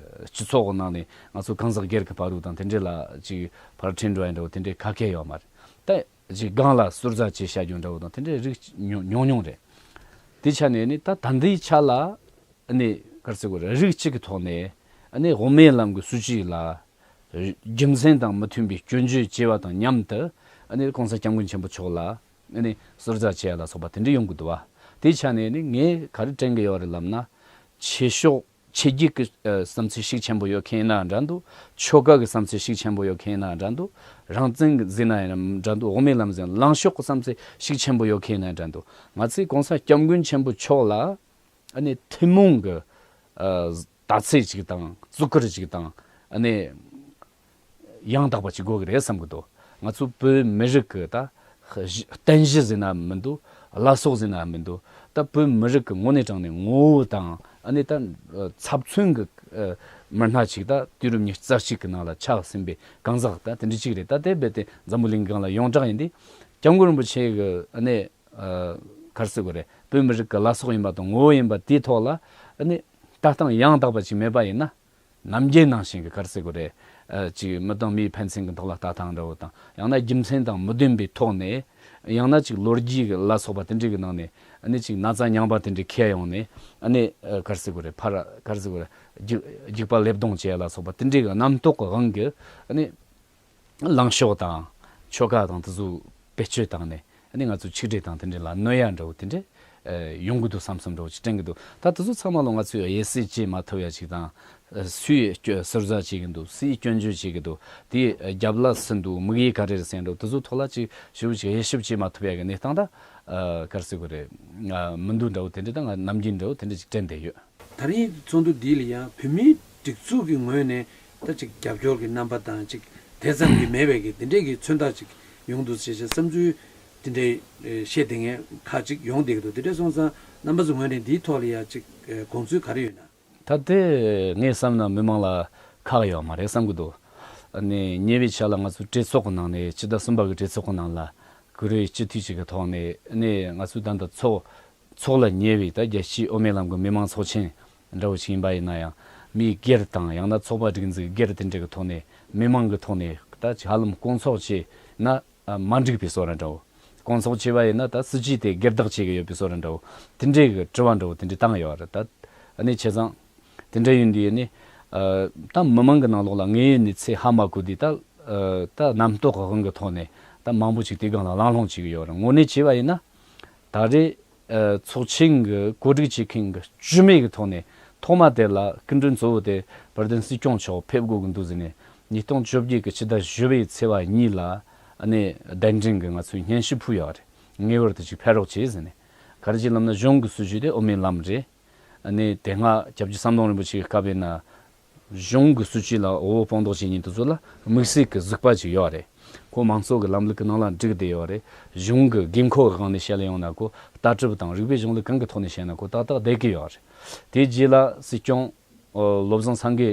སྤྱི་ཚོགས་ཀྱི་ནང་ནས་ང་ཚོ་གང་ཟག་སྒེར་གྱི་བར་དུ་དང་དེ་འདྲ་ལ་ཅིག་ཕར་ཁྲིད་འགྲོ་ཡ་འདྲ་བོ་དེ་འདྲའི་ཁ་སྐད་ཡོད་མ་རེད། ད་ཅིག་སྒང་ལ་ཟུར་ཟ་བྱས་བཤད་རྒྱུ་འདྲ་བོ་དང་དེ་འདྲའི་རིགས་ཉུང་ཉུང་ཉུང་རེད། དེ་ཆ་ནས་ནི་ད་ད་ལྟའི་ཆ་ལ་ཨ་ནི་ག་རེ་ཟེར་དགོས་རེད། རིགས་གཅིག་གི་ཐོག་ནས་ཨ་ནི་དབུ་མའི་ལམ་གྱི་སྲིད་བྱུས་ལ་རྒྱུ་མཚན་དང་མི་མཐུན་པའི་སྐྱོན་བརྗོད་བྱས་པ་དང་མཉམ་དུ་ཨ་ནི་༸གོང་ས་༸སྐྱབས་མགོན་ཆེན་པོ་མཆོག་ལ་ཨ་ནི་ཟུར་ཟ་བྱས་ལ་སོགས་པ་དེ་འདྲ་ཡོང་གི་འདུག་བ། དེ་ཆ་ནས་ནི་ངས་ག་རེ་དྲན་གི་ཡོད་རེད་ལབ་ན། ཆོས་ཕྱོགས་ཆོས་བརྒྱུད་ཀྱི་ཨ་བསམ་ཚུལ་ཤུགས་ཆེན་པོ་ཡོད་མཁན་ཡིན་ན་འདྲ་འདུག་ཆོལ་ཁ་གི་བསམ་ཚུལ་ཤུགས་ཆེན་པོ་ཡོད་མཁན་ཡིན་ན་འདྲ་འདུག་རང་བཙན་གྱི་ཟེར་ན་ཡང་འདྲ་འདུག་དབུ་མའི་ལམ་ཟེར་ན། ལངས་ཕྱོགས་ཀྱི་བསམ་ཚུལ་ཤུགས་ཆེན་པོ་ཡོད་མཁན་ཡིན་ན་འདྲ་འདུག་ང་ཚོས་༸གོང་ས་༸སྐྱབས་མགོན་ཆེན་པོ་མཆོག་ལ་ཨ་ནི་ཐུན་མོང་གི་ཨ་དར་ཚིག་ཅིག་དང་བརྩི་བཀུར་ཅིག་དང་ཨ་ནི་ཡང་དག་པ་ཅིག་དགོས་ཀྱི་རེད་བསམ་གྱི་འདུག་ང་ཚོ་བོད་མི་རིགས་ཀྱི་ད་གཞི་རྟེན་གཞི་ཟེར་ན་མི་འདུག་བླ་སྲོག་ཟེར་ན་མི་འདུག་ད་བོད་མི་རིགས་ཀྱི་དངོས་གནས་དྲང་གནས་ངོ་བོ་དང་ཨ་ནི་ད་ཚབ་མཚོན་གྱི་མི་སྣ་ཅིག་ད་དུས་རབས་ཉི་ཤུ་རྩ་གཅིག་གི་ནང་ལ་ཆགས་ཟིན་པའི་གང་ཟག་ད་དེ་འདྲ་ཅིག་རེད། ད་དེ་རྦད་དེ་འཛམ་བུ་གླིང་སྒང་ལ་ཡོངས་གྲགས་ཡིན་དུས། སྐྱབས་མགོན་རིན་པོ་ཆེ་གི་ཨ་ནི་ཨ་ག་རེ་ཟེར་དགོས་རེད། བོད་མི་རིགས་ཀྱི་བླ་སྲོག་ཡིན་པ་དང་ངོ་བོ་ཡིན་པ་དེའི་ཐོག་ལ་ཨ་ནི་ལྟ་སྟངས་ཡང་དག་པ་ཅིག་མེད་པ་ཡིན་ན། ནམ་རྒྱུན་ནང་བཞིན་གྱི་ག་རེ་ཟེར་དགོས་རེད། ཨ་ཅིག་མི་དང་མིའི་ཕན་ཚུན་གྱི་ཐོག་ལ་ལྟ་སྟངས་འདྲ་བོ་དང་། ཡང་ན་རྒྱུ་མཚན་དང་མི་ལྡན་པའི་ཐོག་ནས། ཡང་ན་ཅིག་ལོ་རྒྱུས་ཀྱི་ལ་སོགས་པ་དེ་འདྲ་གི་ནང་ནས་ཨ་ནི་ཅིག་ན་ཚ་རྙིང་པ་དེ་འདྲ་འཁྱེར་ཡོང་ནས་ཨ་ནི་ཨ་ག་རེ་ཟེར་དགོས་རེད། ཕར་ག་རེ་ཟེར་དགོས་རེད། རྒྱུག་རྒྱུག་པ་ལེབ་རྡུང་བྱས་ལ་སོགས་པ་དེ་འདྲ་གི་རྣམ་རྟོག་གི་དབང་གིས་ཨ་ནི། ལངས་ཕྱོགས་དང་ཆོལ་ཁ་དང་དེ་ཚོ་བེད་སྤྱོད་བཏང་ནས་ཨ་ནི་ང་ཚོ་ཆིག་སྒྲིལ་དང་དེ་འདྲ་ལ་གནོད་ཡ་འདྲ་བོ་དེ་འདྲ་ཨ་ཡོང་གི་འདུག་བསམ་བསམ་འདྲ་བོ་ཅིག་དྲན་གི་འདུག་ད་དེ་ཚོ་ཚང་མ་ལོ་ང་ཚོས་དབྱེ་གསེས་བྱེད་མ་ཐུབ་ཡ་ཅིག་དང་། ཨ་སུས་སྐྱོ་ཟུར་ཟ་བྱེད་གི་འདུག་སུས་སྐྱོན་བརྗོད་བྱེད་གི་འདུག་དེའི་རྒྱབ་ལ་སུ་འདུག་དམིགས་ཡུལ་ག་རེ་རེད་ཟེར་འདྲ་བོ་དེ་ཚོ་ཐོག་ལ་ཅིག་ཞིབ་ཅིག་དབྱེ་ཞིབ་བྱེད་མ་ཐུབ་ཡ་གི་གནས་སྟངས་ད་ཨ་ག་རེ་ཟེར་དགོས་རེད། ཨ་མི་འདུག་འདྲ་བོ་དེ་འདྲ་ད་ང་ནམ་རྒྱུན་འདྲ་བོ་དེ་འདྲ་ཅིག་དྲན་བསྡད་ཡོད། ད་རིང་ཚོགས་འདུ་འདི་ལ་ཡང་བོད་མིའི་སྒྲིག་འཛུགས་ཀྱི་ངོས་ནས་ད་ཅིག་རྒྱབ་སྐྱོར་གྱི་རྣམ་པ་དང་ཅིག་དེ་ཙམ་གྱིས་མེད་པའི་གི་དེ་འདྲའི་གི་མཚོན་རྟགས་ཅིག་ཡོང་འདུག་ཅེས་བྱས་བསམ་ཚུལ་དེ་འདྲའི་ཨེ་བཤད་བསྡད་མཁན་ཁག་ཅིག་ཡོང་བསྡད་ཀྱི་འདུག་དེ་འདྲ་སོང་ཙང་རྣམ་པ་ཚོའི་ངོས་ནས་འདིའི་ཐོག་ལ་ཡང་ཅིག་ཨེ་དགོངས་ཚུལ་ག་རེ་ཡོད་ན། ད་དེ་ངས་བསམ་ན་མི་མང་ལ་ཁག་ཡོད་མ་རེད་བསམ་གྱི་འདུག་ཨ་ནི་ཉེ་བའི་ཆར་ལ་ང་ཚོའི་གྲོས་ཚོགས་ཀྱི་ནང་ནས་ཕྱི་ཟླ་གསུམ་པ་གི་གྲོས་ཚོགས་ཀྱི་ནང་ལ་བཀུར་འོས་སྤྱི་འཐུས་ཅིག་གི་ཐོག་ནས་ཨ་ནི་ང་ཚོའི་ད་ལྟ་ཚོགས་ཚོགས་ལ་ཉེ་བའི་ད་རྒྱལ་སྤྱིའི་དབུ་མའི་ལམ་གྱི་མི་མང་ཚོགས་ཆེན་འདྲ་བོ་ཞིག་ཡིན་པ་ཡིན་ན་ཡང་། མིའི་སྒེར་དང་ཡང་ན་ཚོགས་པ་སྒྲིག་འཛུགས་སྒེར་དེ་འདྲ་གི་ཐོག་ནས་མི་མང་གི་ཐོག་ནས་ད་ཧ་ལམ་སྐོང་ཚོགས་བྱས་ན་མ་འགྲིག་པའི་བཟོ་འདྲ་འདྲ་བོ། སྐོང་ཚོགས་བྱས་པ་ཡིན་ན་ད་སྲིད་ཇུས་དེ་སྒེར་བདག་བྱེད་ཀྱི་ཡོད་པའི་བཟོ་འདྲ་འདྲ་བོ། དེ་འདྲའི་གི་དྲི་བ་འདྲ་བོ་དེ་འདྲ་བཏང་ཡོད་རེད་ད། ཨ་ནི་བྱས་ཙང་། དེ་འདྲ་ཡིན་དུས་ནི། ཨ་ད་མི་མང་གི་ནང་ལོགས་ལ་དངོས་ཡོད་གནས་ཚུལ་ཧ་མ་གོ་དུས་ད། ཨ་ད་རྣམ་རྟོག་གི་དབང་གི་ཐོག་ནས་ད་མང་པོ་ཅིག་དེ་སྒང་ལ་གླེང་སློང་བྱེད་ཀྱི་ཡོད་རེད། དངོས་གནས་བྱས་པ་ཡིན་ན། ད་རེས་ཨ་ཚོགས་ཆེན་གྱི་གོ་སྒྲིག་བྱེད་མཁན་གྱི་སྤྱི་མོས་ཀྱི་ཐོག་ནས་ཐོག་མ་དེ་ལ་སྐུ་མགྲོན་གཙོ་བོ་དེ་དཔལ་ལྡན་སྲིད་སྐྱོང་མཆོག་ཕེབས་དགོས་ཀྱི་འདུག་ཟེར་ནས། ཉིས་སྟོང་བཅོ་བརྒྱད་ཀྱི་ཕྱི་ཟླ་བཞི་པའི་ཚེས་པ་གཉིས་ལ་ཨ་ནི་གདན་འདྲེན་གྱི་ང་ཚོས་སྙན་ཞུ་ཕུལ་ཡོད་རེད། ངེས་པར་དུ་ཅིག་ཕེབས་རོགས་བྱེད་ཟེར་ནས། ག་རེ་བྱས་ལབ་ན་གཞུང་གི་སྲིད་བྱུས་དེ་དབུ་མའི་ལམ་རེད། ཨ་ནི་དེ་སྔ་སྐྱབས་རྗེ་ཟམ་གདོང་རིན་པོ་ཆེ་གི་སྐབས་ཡིན་ན། གཞུང་གི་སྲིད་བྱུས་ལ་འོས་པོ་སྤོང་རྟོགས་བྱེད་མཁན་དེ་ཚོ་ལ་དམིགས་བསལ་གྱི་གཟིགས་པ་ཅིག་ཡོད་རེད། ཁོ་མང་གཙོ་གི་ལམ་ལུགས་ཀྱི་ནང་ལ་འགྲིག་བསྡད་ཡོད་རེད། གཞུང་གི་དགོས་མཁོ་གི་སྒང་ནས་བཤད་ལ་ཡོང་ན་ཁོ་ལྟ་གྲུབ་དང་རིགས་པའི་གཞུང་ལུགས་གང་གི་ཐོག་ནས་བཤད་ན་ཁོ་ཏག་ཏག་བསྡད་ཀྱི་ཡོད་རེད། དེ་རྗེས་ལ་སྲིད་སྐྱོང་བློ་བཟང་སེང་གེ་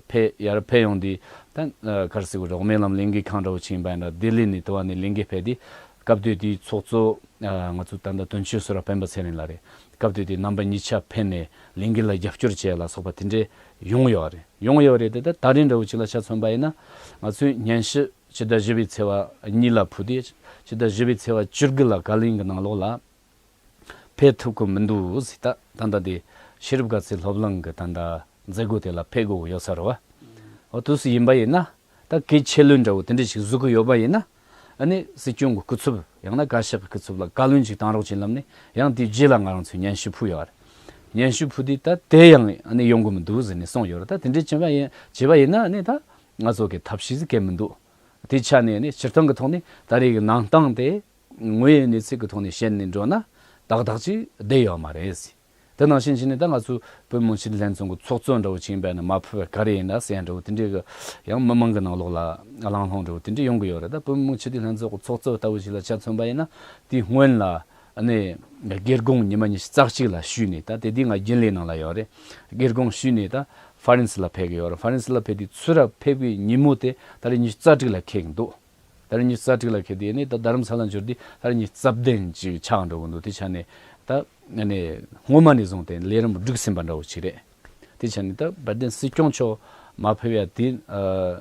ཕེབས་ཡར་ཕེབས་ཡོང་དུས་ད་ག་རེ་ཟེར་དགོས་རེད། དབུ་མའི་ལམ་ལས་འགུལ་ཁང་འདྲ་བོ་ཅིག་ཡིན་པ་ཡིན་ན་ལྡི་ལི་ནས་དེ་བ་ནས་ལས་འགུལ་ཕེབས་དུས་སྐབས་དེ་དུས་ཚོགས་གཙོ་ང་ཚོ་ད་ལྟ་དོན་གཅོད་ཟུར་པ་སྤེན་པ་ཚེ་རིང་ལགས་རེད། སྐབས་དེ་དུས་རྣམ་པ་གཉིས་ཆ་ཕེབས་ནས་ལས་འགུལ་ལ་རྒྱབ་སྐྱོར་བྱས་ལ་སོགས་པ་དེ་འདྲས་ཡོང་ཡོད་རེད། ཡོང་ཡོད་རེད་དེ་ད་ད་རེས་འདྲ་བོ་ཅིག་ལ་ཆ་མཚོན་པ་ཡིན་ན་ང་ཚོས་སྙན་ཞུ་ཕྱི་ཟླ་བཞི་པའི་ཚེས་པ་གཉིས་ལ་ཕུལ་དུས་ཕྱི་ཟླ་བཞི་པའི་ཚེས་པ་བཅུ་དགུ་ལ་བཀའ་བློན་གྱི་ནང་ལོགས་ལ། ཕེབས་ཐུབ་ཀྱི་མི་འདུག་ཟེར། ད་ད་ལྟ་དེ་ཤེས་རབ་དགའ་ཚལ་སློབ་གླིང་གི་ད་ལྟ་མཛད་སྒོ་དེ་ལ་ཕེབས་དགོས་ཀྱི་ཡོད་ས་རེད་བ། འོ་དུས་སུ་ཡིན་པ་ཡིན་ན་ད་གལ་ཆེ་ལོས་འདྲ་བོ་དེ་འདྲ་ཞིག་བཟོ་གི་ཡོད་པ་ཡིན་ན། ཨ་ནི་སྲིད་སྐྱོང་གི་སྐུ་ཚབ་ཡང་ན་བཀའ་ཤག་གི་སྐུ་ཚབ་ལ་བཀའ་བློན་ཅིག་བཏང་རོགས་བྱེད་ལབ་ནས་ཡང་དེའི་རྗེས་ལ་ང་རང་ཚོས་སྙན་ཞུ་ཕུལ་ཡོད་རེད། སྙན་ཞུ་ཕུལ་དུས་ད་དེ་ཡང་ཨ་ནི་ཡོང་གི་མི་འདུག་ཟེར་ནས་གསུངས་ཡོད་རེད། ད་དེ་འདྲ་བྱས་པ་ཡིན་བྱས་པ་ཡིན་ན་ཨ་ནི་ད་ང་ཚོ་གི་ཐབས་ཤེས་ཟིག་གལ་མི་འདུག་དེ་ཆ་ནས་ཨ་ནི་སྤྱིར་བཏང་གི་ཐོག་ནས་ད་རེས་ཀྱི་གནང་སྟངས་དེ། དངོས་ཡོད་གནས་ཚུལ་གྱི་ཐོག་ནས་བཤད་ནས་འགྲོ་ན་ཏག་ཏག་ཅིག་བསྡད་ཡོད་མ་རེད། དེ་ནང་བཞིན་བྱས་ནས་ད་ང་ཚོའི་བོད་མི་མང་སྤྱི་འཐུས་ལྷན་ཚོགས་ཀྱི་ཚོགས་གཙོ་འདྲ་བོ་ཅིག་ཡིན་པ་ཡིན་ན་མ་ཕུད་པ་ག་རེ་ཡིན་ན་ཟེར་ཡ་འདྲ་བོ་དེ་འདྲའི་གི་ཡང་མི་མང་གི་ནང་ལོགས་ལ་གླེང་སློང་འདྲ་བོ་དེ་འདྲ་ཡོང་གི་ཡོད་རེད། ད་བོད་མི་མང་སྤྱི་འཐུས་ལྷན་ཚོགས་ཀྱི་ཚོགས་གཙོ་ལྟ་བུ་ཞིག་ལ་ཆ་མཚོན་པ་ཡིན་ན་དེའི་སྔོན་ལ་ ཨ་ནི་སྒེར་དགོངས་ཉི་མ་ཉི་ཤུ་རྩ་གཅིག་ལ་ཞུས་ནས། ད་དེ་དུས་ང་རྒྱུན་ལས་ནང་ལ་ཡོད་རེད། སྒེར་དགོངས་ཞུས་ནས་ད་ཧྥ་རན་སི་ལ་ཕེབས་ཀྱི་ཡོད་རེད། ཧྥ་རན་སི་ལ་ཕེབས་དུས་ཚུར་ར་ཕེབས་པའི་ཉིན་མོ་དེ་ད་རེས་ཉི་ཤུ་རྩ་དྲུག་ལ་ཁེལ་གི་འདུག་ད་རེས་ཉི་ཤུ་རྩ་དྲུག་ལ་ཁེལ་དུས་ནི་ད་རྡ་རམ་ས་ལ་འབྱོར་དུས་ད་རེས་ཉི་ཤུ་རྩ་བདུན་ཅིག་ཆགས་འགྲོ་གི་འདུག་དེ་ཆ་ནས་ད་ཨ་ནི་སྔོན་མ་ནས་བཟུང་སྟེ་ལས་རིམ་བསྒྲིགས་ཟིན་པ་འདྲ་བོ་ཅིག་རེད། དེ་བྱས་ནས་ད་བའི་ཌེན་སྲིད་སྐྱོང་མཆོག་མ་ཕེབས་ཡ་དེ་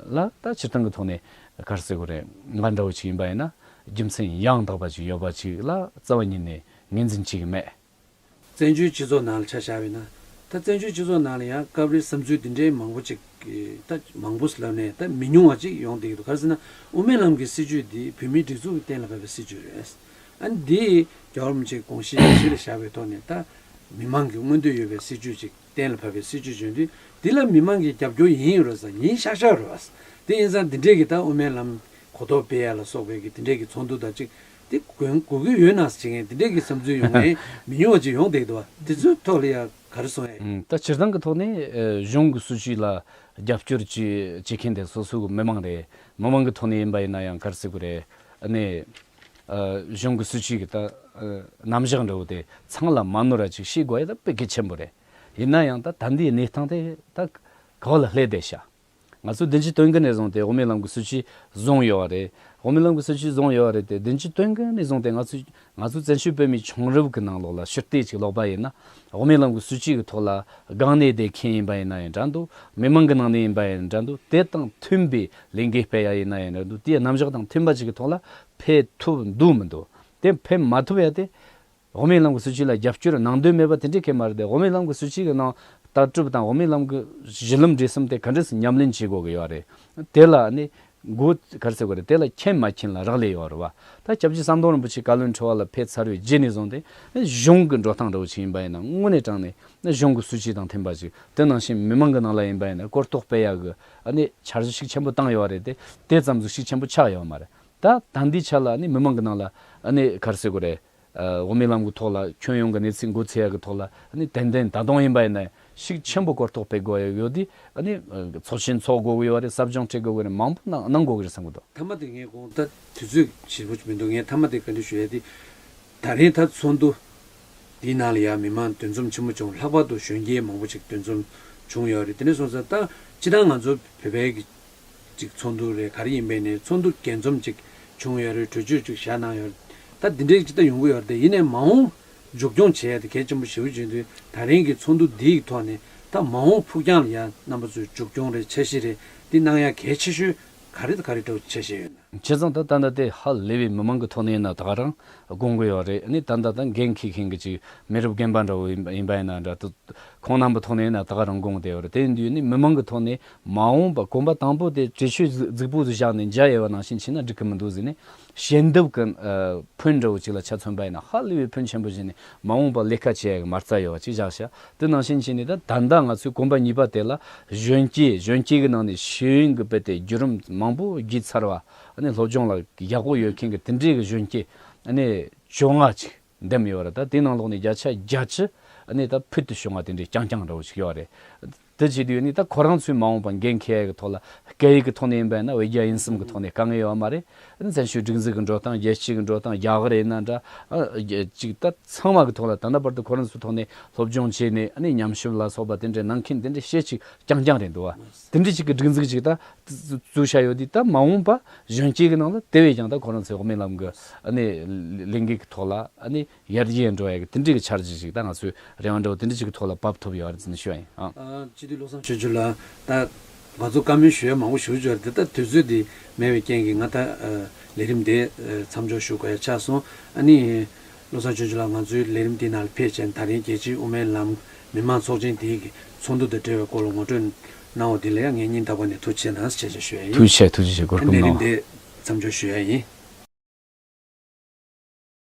ལ་ད་སྤྱིར་བཏང་གི་ཐོག་ནས་ག་རེ་ཟེར་དགོས་རེད། ང་འདྲ་བོ་ཅིག་ཡིན་པ་ཡིན་ན་རྒྱུ་མཚན་ཡང་དག་པ་ཅིག་ཡོད་པ་ཅིག་ལ་རྩ་བ་ཉིད་ནས་ངོས་འཛིན་བྱེད་ཀྱི་མེད། བཙན་བྱོལ་སྤྱི་ཚོགས་ནང་ལ་ཆ་བཞག་པ་ཡིན་ན། ད་བཙན་བྱོལ་སྤྱི་ཚོགས་ནང་ལ་ཡང་སྐབས་རེ་བསམ་ཚུལ་འདི་འདྲའི་མང་པོ་ཅིག་ད་མང་པོ་ལབ་ནས་ད་མི་ཉུང་བ་ཅིག་ཡོང་བསྡད་ཀྱི་འདུག་ག་རེ་ཟེར་ན་དབུ་མའི་ལམ་གྱི་སྲིད་བྱུས་འདི་བོད་མིའི་སྒྲིག་འཛུགས་ཀྱི་གཏན་ལ་ཕབ་པའི་སྲིད་བྱུས་རེད། ཨ་ནི་འདི་རྒྱལ་བ་རིན་པོ་ཆེའི་དགོངས་གཞི་གཞི་ལ་བཞག་པའི་ཐོག་ནས་ད་མི་མང་གི་མངོན་འདོད་ཡོད་པའི་སྲིད་བྱུས་ཅིག་གཏན་ལ་ཕབ་པའི་སྲིད་བྱུས་བྱུང་དུས་འདི་ལ་མི་མང་གི་རྒྱབ་སྐྱོར་ཡིན་ཡོད་རེད་ཟེར་ཡིན་ཤག་ཤག་རེད་བ། དེ་ཡིན་ཙང་འདི་འདྲས་ཀྱི་ད་དབུ་མའི་ལམ་གོ་རྟོགས་སྤེལ་ཡ་ལ་སོགས་པའི་གི་འདི་འདྲས་ཀྱི་ཚོགས་འདུ་དང་ཅིག་དེ་དགོས་དགོས་ཀྱི་ཡོད་ན་ཟེར་མཁན་འདི་འདྲས་ཀྱི་བསམ་ཚུལ་ཡོང་མཁན་མི་ཉུང་བ་ཅིག་ཡོང་བསྡད་འདུག་བ། དེ་ཚོའི་ཐོག་ལ་ཡ་ག་རེ་གསུང་ཡ་ཡིན། ད་སྤྱིར་བཏང་གི་ཐོག་ནས་ཨ་གཞུང་གི་སྲིད་བྱུས་ལ་རྒྱབ་སྐྱོར་བྱེད་བྱེད་མཁན་དེ་སོ་སོ་གི་མི་མང་རེད། མི་མང་གི་ཐོག་ནས་ཡིན་པ་ཡིན་ན་ཡང་ག་རེ་ཟེར་དགོས་རེད། ཨ་ནི་ཨ་གཞུང་གི་སྲིད་བྱུས་ཀྱི་ད་ཨ་རྣམ་གཞག་འདྲ་བོ་དེ་ཚང་ལ་མ་ནོར་བ་ཅིག་ཤེས་དགོས་ཡ་ད་དཔེ་གལ་ཆེན་པོ་རེད། ཡིན་ན་ཡང་ད་ད་འདིའི་གནས་སྟངས་དེ་ད་ག་བ་ལ་སླེབས་བསྡད་ཤག་ང་ཚོ་བདུན་ཅུ་དོན་དགུ་ནས་བཟུང་སྟེ་དབུ་མའི་ལམ་གྱི་སྲིད་བྱུས་བཟུང་ཡོད་པ་རེད། དབུ་མའི་ལམ་གྱི་སྲིད་བྱུས་བཟུང་ཡོད་པ་རེད་དེ། བདུན་ཅུ་དོན་དགུ་ནས་བཟུང་སྟེ་ང་ཚོ་ང་ཚོ་བཙན་བྱོལ་བོད་མིའི་བྱུང་རབས་ཀྱི་ནང་ལོགས་ལ་ཕྱིར་བལྟས་ཅིག་ལོག་པ་ཡིན་ན། དབུ་མའི་ལམ་གྱི་སྲིད་བྱུས་ཀྱི་ཐོག་ལ་སྒང་ནས་བསྡད་མཁན་ཡིན་པ་ཡིན་ན་ཡང་འདྲ་འདུག་མི་མང་གི་ནང་ནས་ཡིན་པ་ཡིན་འདྲ་འདུག་དེ་དང་མཐུན་པའི་ལས་འགུལ་སྤེལ་ཡ་ཡིན་ན་ཡང་འདྲ་འདུག་དེའི་རྣམ་གཞག་དང་མཐུན་པ་ཅིག་གི་ཐོག་ལ་ཕེབས་ཐུབ་འདུག་མི་འདུག་དེ་ཕེབས་མ་ཐུབ་ཡ་དེ། དབུ་མའི་ལམ་གྱི་སྲིད་བྱུས་ལ་རྒྱབ་སྐྱོར་གནང་འདོད་མེད་པ་དེ་འདྲའི་གང་ཡང་མ་རེད་དེ། དབུ་མའི་ལམ་གྱི་སྲིད་བྱུས་ཀྱི་ནང་ལྟ་གྲུབ་དང་དབུ་མའི་ལམ་གྱི་གཞི་ལམ་འབྲས་གསུམ་དེ་ག་འདྲ་སེ་ཉམས་ལེན་བྱེད་དགོས་ཀྱི་ཡོད་རེད། དེ་ལ་ནི་མགོ་ག་རེ་ཟེར་དགོས་རེད། དེ་ལ་མཁྱེན་མ་མཁྱེན་ལ་རག་ལས་ཡོད་རེད་བ། ད་སྐྱབས་རྗེ་ཟམ་གདོང་རིན་པོ་ཆེ་བཀའ་བློན་ཁྲི་པ་ལ་ཕེབས་ཚར་བའི་རྗེས་ནས་བཟུང་སྟེ་གཞུང་གི་འགྲོ་སྟངས་འདྲ་བོ་ཞིག་ཡིན་པ་ཡིན་ན་དངོས་གནས་དྲང་ནས་གཞུང་གི་སྲིད་བྱུས་དང་མཐུན་པ་ཞིག་དེ་ནང་བཞིན་མི་མང་གི་ནང་ལ་ཡིན་པ་ཡིན་ན་གོ་རྟོགས་སྤེལ་ཡག་གི་ཨ་ནི་འཆར་གཞི་ཤུགས་ཆེན་པོ་བཏིང་ཡོད་རེད་དེ། དེ་ཙམ་ཟིག་ཤུགས་ཆེན་པོ་ཆགས་ཡོད་མ་རེད། ད་ད་འདིའི་ཆ་ལ་ཨ་ནི་མི་མང་གི་ནང་ལ་ཨ་ནི་ག་རེ་ཟེར་དགོས་རེད། ཨ་དབུ་མའི་ལམ་གྱི་ཐོག་ལ་ཁྱོན་ཡོངས་ཀྱི་གནས་ཚུལ་མགོ་ཚོས་ཡག་གི་ཐོག་ལ་ཨ་ནི་ཏན་ཏན་ད་དུང་ཡིན་པ་ཡིན་ན་ཤུགས་ཆེན་པོ་གོ་རྟོགས་སྤེལ་དགོས་ཡག་ཡོད་དུས་ཨ་ནི་ཨ་ཚོགས་ཆེན་འཚོགས་དགོས་ཀྱི་ཡོད་རེད། ཟབ་སྦྱོང་སྤྲད་དགོས་ཀྱི་རེད། མང་པོ་གནང་གནང་དགོས་ཀྱི་རེད་བསམ་གྱི་འདུག་མཐའ་མ་དེ་ངས་དགོངས་ད་དུས་ཚོད་ཞེ་པོ་མི་འདུག་ངས་མཐའ་མ་དེ་བཀའ་འདྲི་ཞུ་ཡ་དེ། ད་རེས་ད་ཚོགས་འདུ་འདིའི་ནང་ལ་ཡང་མི་མང་འདུ་འཛོམས་ཆེན་པོ་བྱུང་། ལྷག་པར་དུ་གཞོན་སྐྱེས་མང་པོ་ཞིག་འདུ་འཛོམས་བྱུང་ཡོད་རེད། དེ་འདྲ་སོང་ཙང་ད་སྤྱིར་བཏང་ང་ཚོ་བོད་པའི་གི་ཅིག་ཚོགས་འདུ་རེད། ག་རེ་ཡིན་པའི་ནས་ཚོགས་འདུ་རྒྱས་འཛོམས་ཅིག་བྱུང་ཡོད་རེད། གྲོས་ཆོད་ཅིག་བཞག་གནང་ཡོད་རེད། ད་འདི་འདྲའི་ཅིག་ད་ཡོང་གི་ཡོད་རེད་དེ། ཡིན་ནའི་མ་འོངས་མཇུག་སྐྱོང་བྱེད་ཡ་དེ་གལ་ཆེན་པོ་ཞེ་པོ་ཅིག་ཡིན་དུས་ད་རིང་གི་ཚོགས་འདུ་འདིའི་ཐོག་ནས་ད་མ་འོངས་ཕུགས་རྒྱང་ལ་ཡ་རྣམ་པ་ཚོའི་མཇུག་སྐྱོང་རེད། འཆར་གཞི་རེད། འདི་གནང་ཡ་གལ་ཆེ་ཤོས་ག་རེ་དང་ག་རེ་འདྲ་བོ་འཆར་གཞི་ཡོད་ན། བྱས་ཙང་ད་ད་ལྟ་དེ་ཧ་ལས་པའི་མི་མང་གི་ཐོག་ནས་ཡིན་ན་ད་ག་རང་དགོངས་ཀྱི་ཡོད་རེད། ཨ་ནི་ད་ལྟ་ད་འགན་འཁྱེར་མཁན་གྱི་ཅིག་མི་རབས་རྒན་པ་འདྲ་བོ་ཡིན་པ་ཡིན་པ་ཡིན་ན་འདྲ། ད་ཁོང་རྣམ་པའི་ཐོག་ནས་ཡིན་ན་ད་ག་རང་དགོངས་བསྡད་ཡོད་རེད། དེ་ཡིན་དུས་ནི་མི་མང་གི་ཐོག་ནས་མ་འོངས་པ་གོམ་པ་དང་པོ་དེ་གྲོས་ཆོད་རྫིག་པོ་ཞིག་བཞག་ནས་མཇལ་ཡོད་པ་ནང་བཞིན་བྱས་ན་འགྲིག་གི་མི་འདུག་ཟེར་ནས། ཞལ་འདེབས་ཀྱི་ཨ་ཕོན་འདྲ་བོ་ཅིག་ལ་ཆ་མཚོན་པ་ཡིན་ན་ཧ་ལས་པའི་ཕོན་ཆེན་པོ་བྱས་ནས་མ་འོངས་པ་ལས་ཀ་བྱེད་ཡག་གི་མ་རྩ་ཡོད་པ་ཅིག་བཞག་ཤག་དེ་ནང་བཞིན་བྱས་ནས་ད་ད་ལྟ་ང་ཚོའི་གོམ་པ་གཉིས་པ་དེ་ལ་གཞོན་སྐྱེས་གཞོན་སྐྱེས་ཀྱི་ནང་ནས་ཤེས་ཡོན་གྱི་དཔེ་དེ་བརྒྱུད་རིམ་མང་པོ་བརྒྱུད་ཚར་བ། ཨ་ནི་སློབ་སྦྱོང་ལ་ཡག་པོ་ཡོད་མཁན་གྱི་དེ་འདྲའི་གི་གཞོན་སྐྱེས་ཨ་ནི་བཅོ་ལྔ་ཅིག་འདེམས་ཡོད་རེད། ད་དེའི་ནང་ལོགས་ནས་བརྒྱ་ཆ་བརྒྱད་ཅུ་ཨ་ནི་ད་ཕུལ་དུ་བྱུང་བ་དེ་འདྲའི་རྐྱང་རྐྱང་འདྲ་བོ་ཞིག་ཡོད་རེད། དེ་བྱེད་དུས་ནི་ད་ཁོ་རང་ཚོའི་མ་འོངས་པ་འགན་འཁྱེར་ཡག་གི་ཐོག་ལ་སྐད་ཡིག་གི་ཐོག་ནས་ཡིན་པ་ཡིན་ན་ཝེ་རྒྱ་དབྱིན་གསུམ་གྱི་ཐོག་ནས་དཀའ་ངལ་ཡོད་མ་རེད། ཨ་ནི་བཙན་བྱོལ་སྒྲིག་འཛུགས་ཀྱི་འགྲོ་སྟངས་རྒྱལ་སྤྱི་གི་འགྲོ་སྟངས་རྒྱ་གར་ཡིན་ན་འདྲ། ཨ་ཅིག་ད་ཚང་མ་གི་ཐོག་ལ་ད་ལྟ་བར་དུ་ཁོ་རང་ཚོའི་ཐོག་ནས་སློབ་སྦྱོང་བྱས་ནས་ཨ་ནི་ཉམས་ཞིབ་ལ་སོགས་པ་དེ་འདྲའི་གནང་མཁན་དེ་འདྲའི་ཤེས་ཅིག་རྐྱང་རྐྱང་རེད་འདུག་བ། དེ་འདྲའི་ཅིག་གི་སྒྲིག་འཛུགས་ཅིག་ད་བཙུགས་བཞག་ཡོད་དུས་ད་མ་འོངས་པ་གཞོན་སྐྱེས་ཀྱི་ནང་ལ་དེ་བས་ཀྱང་ད་ཁོ་རང་ཚོའི་དབུ་མའི་ལམ་གྱི་ཨ་ནི་ལས་འགུལ་གྱི་ཐོག་ལ་ཨ་ནི་ཡར་རྒྱས་འགྲོ་ཡག་གི་དེ་འདྲའི་གི་འཆར་གཞི་ཞིག་ད་ང་ཚོས་རེ་བ་འདྲ་བོ་དེ་འདྲ་ཞིག་གི་ཐོག་ལ་བབས་ཐུབ་ཡོད་རེད་ཟེར་ནས་ཞུ་ཡ་ཡིན། ཨང་། ཨ། སྤྱི་འཐུས་བློ་བཟང་ཆོས་འབྱོར་ལགས། ད་ང་ཚོ་བཀའ་མོལ་ཞུ་ཡ་མང་པོ་ཞུ་རྒྱུ་རེད་དེ། ད་དུས་ཚོད་འདི་མེད་པའི་རྐྱེན་གྱིས་ང་ད་ཨ་ལས་རིམ་དེ་ཨ་མཚམས་འཇོག་ཞུ་དགོས་ཡ་ཆགས་སོང་། ཨ་ནི་བློ་བཟང་ཆོས་འབྱོར་ལགས་ང་ཚོའི་ལས་རིམ་འདི་ནང་ལ་ཕེབས་བྱས་ད་རིང་རྒྱལ་སྤྱིའི་དབུ་མའི་ལམ་མི་མང་ཚོགས་ཆེན་དེའི་གི་ཚོགས་འདུ་དང་འབྲེལ་བའི་སྐོར་ལ་ངོ་སྤྲོད་གནང་བ་འདི་ལ་ཡང་ངས་སྙིང་ཐག་པ་ནས་ཐུགས་རྗེ་ཆེ་གནང་ཞེས་ཞུ་ཡ་ཡིན། ཐུགས་རྗེ་ཆེ། ཐུགས་རྗེ་ཆེ། གོ་སྐབས་གནང་བ། ལས་རིམ་དེ་མཚམས་འཇོག་ཞུ་ཡ་ཡིན།